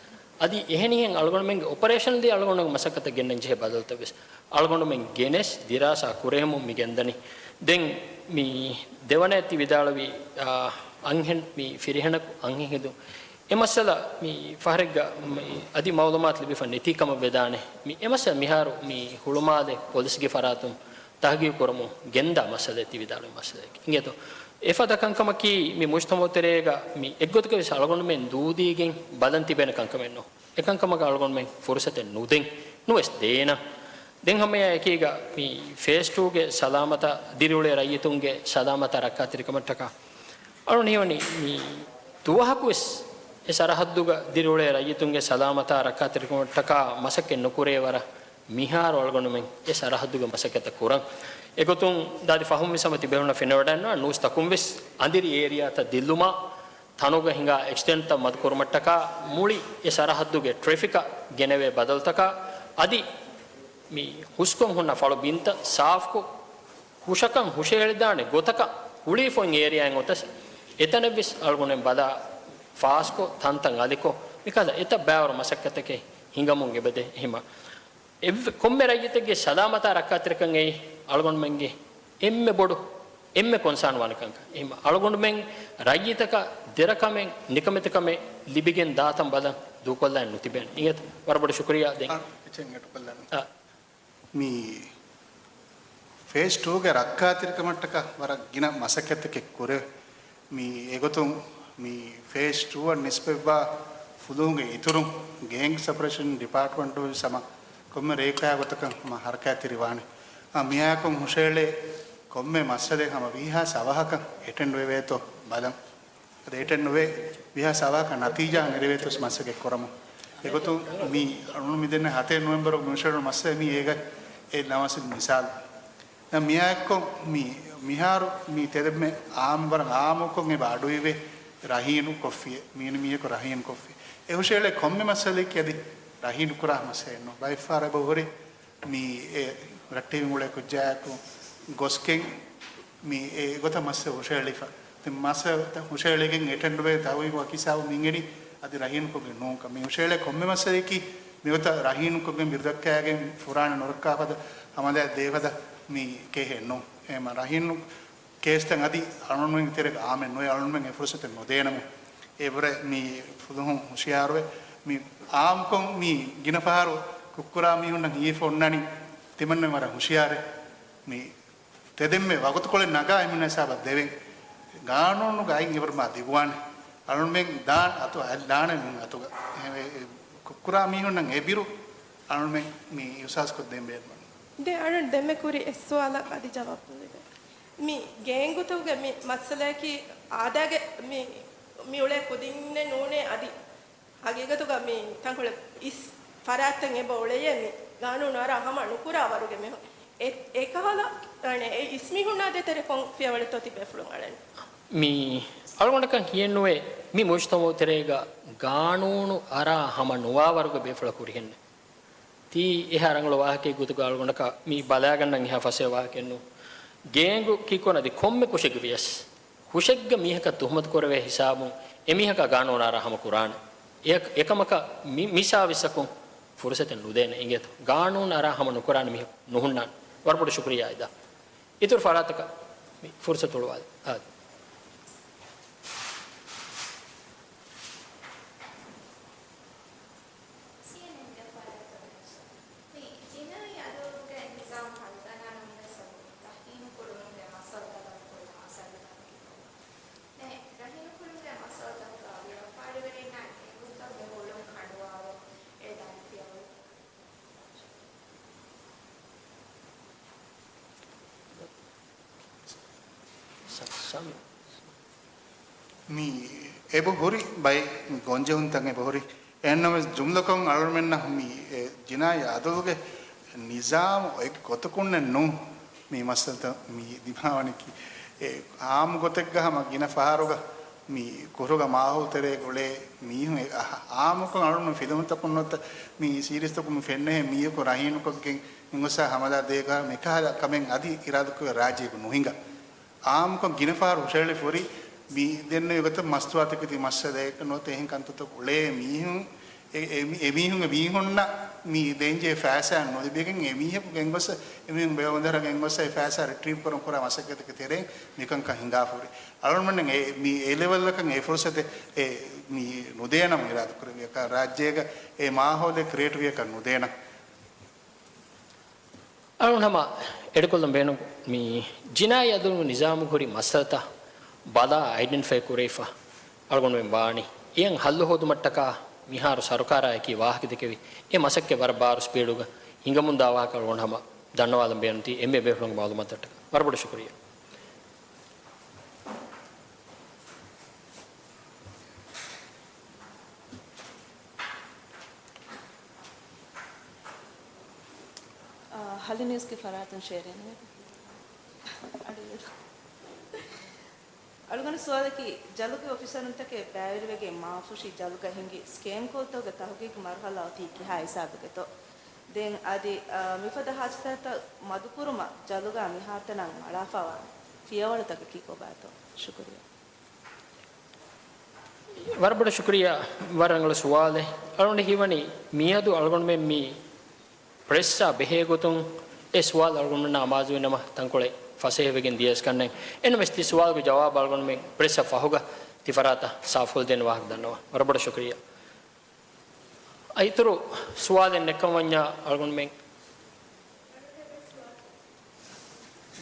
އަދި އެހެނިހެން އަޅުގަނޑުމެންގެ އޮޕަރޭޝަނަލީ އަޅުގަނޑުމެން މަސައްކަތަށް ގެންނަން ޖެހޭ ބަދަލުތައް ވެސް އަޅުގަނޑުމެން ގެނެސް ދިރާސާ ކުރެހެމުން މި ގެންދަނީ. ދެން މި ދެވަނައަށް ތި ވިދާޅުވި، އާ، އަންހެން މި ފިރިހެނަކު އަންހެން ހެދުން. އެ މައްސަލަ މި ފަހަރެއްގަ މި އަދި މައުލޫމާތު ލިބިފަ ނެތީ ކަމަށް ވެދާނެ. މި އެ މައްސަލަ މިހާރު މި ހުޅުމާލެ ޕޮލިސްގެ ފަރާތުން ތަހުގީގު ކުރަމުން ގެންދާ މައްސަލައެއް ތި ވިދާޅުވި މައްސަލައެކޭ. އިނގޭތޯ؟ އެފަދަ ކަންކަމަކީ މި މުޖްތަމައު ތެރޭގަ މި އެއްގޮތަކަށް ވެސް އަޅުގަނޑުމެން ދޫދީގެން ބަލަން ތިބޭނެ ކަންކަމެއް ނޫން. އެކަންކަމަކަށް އަޅުގަނޑުމެން ފުރުސަތެއް ނުދޭން. ނުވެސް ދޭނަން. ދެން ހަމައެއާ އެކީގަ މި ފޭސް ޓޫގެ ސަލާމަތާ ދިރިއުޅޭ ރައްޔިތުންގެ ސަލާމަތާ ރައްކާތެރިކަމަށްޓަކާ އަޅުން ހީވަނީ މި ދުވަހަކުވެސް އެ ސަރަހައްދުގަ ދިރިއުޅޭ ރައްޔިތުންގެ ސަލާމަތާ ރައްކާތެރިކަމަށްޓަކާ މަސައްކަތް ނުކުރޭ ވަރަށް މިހާރު އަޅުގަނޑުމެން އެ ސަރަހައްދުގެ މަސައްކަތްތައް ކުރަން. އެގޮތުން ދާދި ފަހުން މި ސަމަ ތިބެހުންނަށް ފެނިވަޑައިންނާ ނޫސްތަކުން ވެސް އަނދިރި އޭރިއާތައް ދިއްލުމާ ތަނުގަ ހިނގާ އެކްސިޑެންޓްތައް މަދުކުރުމަށްޓަކާ މުޅި އެ ސަރަހައްދުގެ ޓްރެފިކަށް ގެނެވޭ ބަދަލުތަކާ އަދި މި ހުސްކޮށް ހުންނަ ފަޅު ބިންތައް ސާފުކޮށް، ހުށަކަށް ހުށަހެޅިދާނެ ގޮތަކަށް ހުޅީފޮތް އޭރިއާއިން އޮތަސް އެތަނެއްވެސް އަޅުގަނޑުމެން ބަލާ ފާސްކޮށް، ތަންތަން އަލިކޮށް، މިކަހަލަ އެތައް ބައިވަރު މަސައްކަތްތަކެއް ހިނގަމުން އެބަދޭ. އެހެމަ އެއްވެ-، ކޮންމެ ރައްޔިތެއްގެ ސަލާމަތާ ރައްކާތެރިކަން އެއީ އަޅުގަނޑުމެންގެ އެންމެ ބޮޑު، އެންމެ ކޮންސާން ވާނެ ކަންކަން. އެހެމަ އަޅުގަނޑުމެން ރައްޔިތަކަށް ދެރަކަމެއް، ނިކަމެތިކަމެއް ލިބިގެން ދާތަން ބަލަން ދޫކޮށްލާން ނުތިބޭނެ. އިނގޭތޯ؟ ވަރަށް ބޮޑަށް ޝުކުރިއްޔާ ދެން. އާ، އެއްޗެއް އެޑް ކޮށްލާނަން. އާ. މި ފޭސް ޓޫގެ ރައްކާތެރިކަމަށްޓަކާ ވަރަށް ގިނަ މަސައްކަތްތަކެއް ކުރެވޭ. މި އެގޮތުން މި ފޭސް ޓޫއަށް ނިސްބަތްވާ ފުލުހުންގެ އިތުރުން ގޭންގްސް އޮޕަރޭޝަން ޑިޕާޓްމަންޓު ވެސް ހަމަ ކޮންމެ ރޭކާ ގޮތަކަށް ހަމަ ހަރަކާތްތެރިވާނެ. އާ، މިއާއެކު ހުށަހެޅޭ ކޮންމެ މައްސަލައެއް ހަމަ ވީހާވެސް އަވަހަކަށް އެޓެންޑް ވެވޭތޯ ބަލަން. އަދި އެޓެންޑް ނުވެ، ވީހާވެސް އަވަހަކަށް ނަތީޖާ ނެރެވޭތޯ މަސައްކަތް ކުރަމުން. އެގޮތުން މި އަޅުން މި ދެންނެވި ހަތެއް ނޮވެމްބަރު މި ހުށަހެޅުނު މައްސަލަ މީ އޭގަ އެއް ނަވާސް މިސާލު. ދެން މިއާއެކު މި މިހާރު މި ތެދެއްމެ އާއްމު ވަރަށް އާއްމުކޮށް އެބަ އަޑުއިވޭ ރަހީނު ކޮށްފިއޭ، މީނު މީހަކު ރަހީނު ކޮށްފި. އެ ހުށަހެޅޭ ކޮންމެ މައްސަލައަކީ އަދި ރަހީނު ކުރާ މައްސަލައެއް ނޫން. ބައެއްފަހަރަށް އެބަ ހުރި މި އެ ރައްޓެހި އުޅޭ ކުއްޖާއެކު ގޮސްގެން މި އެ ގޮތަށް މައްސަލަ ހުށަހެޅިފަ. ދެން މައްސަލަ ހުށަހެޅިގެން އެޓެންޑް ވެ ތަހުގީގު ވަކި ހިސާބު މިންގެނީ އަދި ރަހީނުކޮށްގެން ނޫންކަން. މި ހުށަހެޅޭ ކޮންމެ މައްސަލައަކީ މިގޮތަށް ރަހީނުކޮށްގެން ބިރުދައްކާގެން ފުރާނަ ނުރައްކާފަދަ ހަމަލާ ދޭފަދަ މި ކެހޭ ނޫން. އެހެން ރަހީނު ކޭސްތައް އަދި އަޅުގަނޑުމެން ތެރޭގަ އާމެއް ނުވޭ، އަޅުގަނޑުމެން އެ ފުރުސަތެއް ނުދޭނަމު. އެވަރެ މި ފުލުހުން ހުޝިޔާރުވެ، މި އާއްމުކޮށް މި ގިނަ ފަހަރު ކުށްކުރާ މީހުންނަށް ހިޔެފަ އޮންނަނީ ތިމަންނަ ވަރަށް ހުޝިޔާރެއް. މި ތެދެއްމެ ވަގުތުކޮޅެއް ނަގާ އެމީހުން ހިސާބަށް ދެވެން. ގާނޫނުގެ އައިން އެވަރު މާ ލިބުވާނެ. އަޅުމެން ދާން އަތު އަތް ދާނެ މީހުން އަތުގަ. އެ، އެ، ކުށްކުރާ މީހުންނަށް އެބިރު އަޅުމެން މި އިހުސާސްކޮށްދޭން ބޭނުމެއް. ދެ އަޅުން ދެންމެ ކުރި އެއް ސުވާލަށް އަދި ޖަވާބު ލިބޭ. މި ގޭންގުތަކުގެ މި މައްސަލައަކީ އާދައިގެ މި، މި އުޅޭ ކުދިންނެއް ނޫނޭ އަދި ހަގީގަތުގަ މި ތަންކޮޅެއް އިސް ފަރާތްތައް އެބަ އުޅެޔޭ މި ގާނޫނު އަރާ ހަމަ ނުކުރާ ވަރުގެ މީހުން. އެ، އެކަހަލަ، އަނެ، އެ އިސް މީހުންނާ ދޭތެރޭ ކޮން ފިޔަވަޅެއްތޯ ތިބޭފުޅުން އަޅަން؟ މި އަޅުގަނޑަކަށް ހިޔެއްނުވޭ މި މުޖްތަމައު ތެރޭގަ ގާނޫނު އަރާ ހަމަ ނުވާ ވަރުގެ ބޭފުޅަކު ހުރިހެންނެއް. ތީ އެހާ ރަނގަޅު ވާހަކައެއް ގޮތުގަ އަޅުގަނޑަކަށް މި ބަލާގަންނަން އެހާ ފަސޭހަ ވާހަކައެއް ނޫން. ގޭންގު ކީކުރަން އަދި ކޮންމެ ކުށެއްގަ ވިޔަސް، ކުށެއްގަ މީހަކަށް ތުހުމަތު ކުރެވޭ ހިސާބުން އެ މީހަކާ ގާނޫނު އަރާ ހަމަ ކުރާނެ. އެ، އެކަމަކަށް މި، މި ސާވިސްއަކުން ފުރުސަތެއް ނުދޭނެ އިނގޭތޯ. ގާނޫނު އަރާ ހަމަ ނުކުރާނެ މީހަކު ނުހުންނާނެ. ވަރަށް ބޮޑަށް ޝުކުރިއްޔާ އިދާ. އިތުރު ފަރާތަކަށް މި ފުރުސަތު އުޅުވާލި. އާ. ސީއެންއެންގެ ފަރާތްތައް ވެސް މި ޖިނާއީ އަދުލުގެ ނިޒާމް ހަރުދަނާ ނުވިޔަސް އަދި ތަހްރީމު ކުރުމުގެ މައްސަލަތަކަށް ކުރިން މައްސަލަތަކަކީ ކޮބާ؟ އެ ރަހީނުކުރުމުގެ މައްސަލަތަކުގަ ވިޔަފާރިވެރިންނަށް ގޭންގުތައް ބޭފުޅުން ކަނޑުވާވެ އެދާނެ ފިޔަވަޅު. މި އެބަ ހުރި ބައެއް ގޮންޖެހުންތައް އެބަ ހުރި. އެހެންނަމަވެސް ޖުމްލަކޮށް އަޅުމެންނަށް މި އެ ޖިނާއީ އަދުލުގެ ނިޒާމު އެއްގޮތަކުންނެއް ނޫން މި މައްސަލަތައް މި ދިމާވަނީކީ. އެ އާއްމު ގޮތެއްގަ ހަމަ ގިނަ ފަހަރުގަ މި ކުށުގެ މާހައުލު ތެރޭގަ އުޅޭ މީހުން އެ އަ-، އާއްމުކޮށް އަޅުން ފިލުމުތަކުން ނުވަތަ މި ސީރީޒްތަކުން މި ފެންނަހެން މީހަކު ރަހީނުކޮށްގެން ހިނގުސާ ހަމަލާ ދޭގަ މިކަހަލަ ކަމެއް އަދި އިރާދަކުރެ ރާއްޖޭގަ ނުހިނގާ. އާއްމުކޮށް ގިނަ ފަހަރު ހުށަހެޅިފަ ހުރި މި ދެންނެވި ގޮތަށް މަސްތުވާތަކެތި މައްސަލައެއް ނުވަތަ އެހެން ކަންތައްތައް އުޅޭ މީހުން އެ، އެ، އެމީހުންގެ މީހުންނަށް މި ދޭންޖެހޭ ފައިސާއެއް ނުލިބިގެން، އެމީހަކު ގެންގޮސް، އެމީހުން ބޭވަންދަރަށް ގެންގޮސް އެ ފައިސާ ރިޓްރީވް ކުރަން ކުރާ މަސައްކަތެއްގެ ތެރެއިން މިކަންކަން ހިނގާފަ ހުރި. އަޅުގަނޑުމެން އެ، މި އެ ލެވެލްއަކަށް އެ ފުރުސަތެއް އެ، މި ނުދޭނަމަ އިރާދަކުރެއްވިއަކަށް، ރާއްޖޭގަ އެ މާހައުލެއް ކްރިއޭޓްވިއަކަށް ނުދޭނަމަ. އަޅުގަނޑު ހަމަ އެޑުކޮށްލަން ބޭނުން މި ޖިނާއީ އަދުލު ނިޒާމުގަ ހުރި މައްސަލަތައް ބަލާ އައިޑެންޓިފައި ކުރެވިފަ އަޅުގަނޑުމެން ވާނީ. އެއަށް ހައްލު ހޯދުމަށްޓަކާ މިހާރު ސަރުކާރާއެކީ ވާހަކަ ދެކެވި އެ މަސައްކަތް ވަރަށް ބާރު ސްޕީޑުގަ ހިނގަމުންދާ ވާހަކަ އަޅުގަނޑު ހަމަ ދަންނަވާލަން ބޭނުންތީ އެންމެ ބޭފުޅުންގެ މައުލޫމާތުތައް. ވަރަށް ބޮޑަށް ޝުކުރިއްޔާ. އާ، ހަލި ނިއުސްގެ ފަރާތުން ޝެއަރެއް ނުވޭ. އަޑުއިވޭތޯ. އަޅުގަނޑު ސުވާލަކީ، ޖަލުގެ އޮފިސަރުންތަކެއް ބައިވެރިވެގެން މާފުށި ޖަލުގަ ހިނގި ސްކޭމްކޮށްތަކުގެ ތަހުގީގު މަރުހަލާ އޮތީ ކިހާ ހިސާބެއްގަތޯ؟ ދެން އަދި، އާ، މިފަދަ ހާދިސާތައް މަދުކުރުމަށް ޖަލުގަ މިހާރު ތަނަށް އަޅާފަވާ ފިޔަވަޅުތަކަކީ ކޮބާތޯ؟ ޝުކުރިއްޔާ. ވަރަށް ބޮޑަށް ޝުކުރިއްޔާ، ވަރަށް ރަނގަޅު ސުވާލެއް. އަޅުގަނޑު ހީވަނީ މިއަދު އަޅުގަނޑުމެން މި ޕްރެސްއާ ބެހޭ ގޮތުން އެ ސުވާލު އަޅުގަނޑުމެންނާ އަމާޒުވިނަމަ ތަންކޮޅެއް ފަސޭހަވެގެން ދިޔަސް ކަންނެން. އެންމެސް ތި ސުވާލުގެ ޖަވާބު އަޅުގަނޑުމެން ޕްރެސްއަށް ފަހުގަ ތި ފަރާތަށް ސާފުކޮށްދޭން ވާހަކަ ދަންނަވާ. ވަރަށް ބޮޑަށް ޝުކުރިއްޔާ. އައިތުރު ސުވާލެއް ނެއްކަމަށް ވަންޏާ އަޅުގަނޑުމެން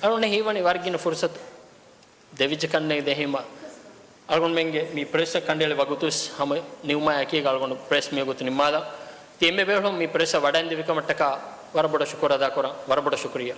އަޅުގަނޑު ހީވަނީ ވަރަށް ގިނަ ފުރުސަތު ދެވިއްޖެ ކަންނޭނގެ ދެހީމަ އަޅުގަނޑުމެންގެ މި ޕްރެސްއަށް ކަނޑައެޅި ވަގުތުވެސް ހަމަ ނިމުމާ އެކީގަ އަޅުގަނޑު ޕްރެސް މިވަގުތު ނިންމާލަން. ތި އެންމެ ބޭފުޅުން މި ޕްރެސްއަށް ވަޑައިންދެވިކަމަށްޓަކާ ވަރަށް ބޮޑަށް ޝުކުރު އަދާކުރަން. ވަރަށް ބޮޑަށް ޝުކުރިއްޔާ.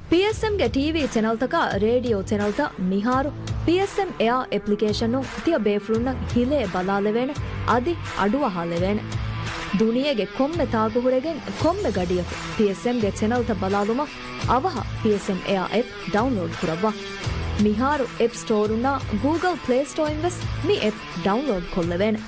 ޕީއެސްއެމްގެ ޓީވީ ޗެނަލްތަކާ ރޭޑިއޯ ޗެނަލްތައް މިހާރު ޕީއެސްއެމް އެއާ އެޕްލިކޭޝަނުން ތިޔަ ބޭފުޅުންނަށް ހިލޭ ބަލާލެވޭނެ، އަދި އަޑުއަހާލެވޭނެ. ދުނިޔޭގެ ކޮންމެ ތާކު ހުރެގެން ކޮންމެ ގަޑިއަކު ޕީއެސްއެމްގެ ޗެނަލްތައް ބަލާލުމަށް އަވަހަށް ޕީއެސްއެމް އެއާ އެޕް ޑައުންލޯޑް ކުރައްވާ. މިހާރު އެޕް ސްޓޯރުންނާ ގޫގަލް ޕްލޭ ސްޓޯއިން ވެސް މި އެޕް ޑައުންލޯޑް ކޮށްލެވޭނެ.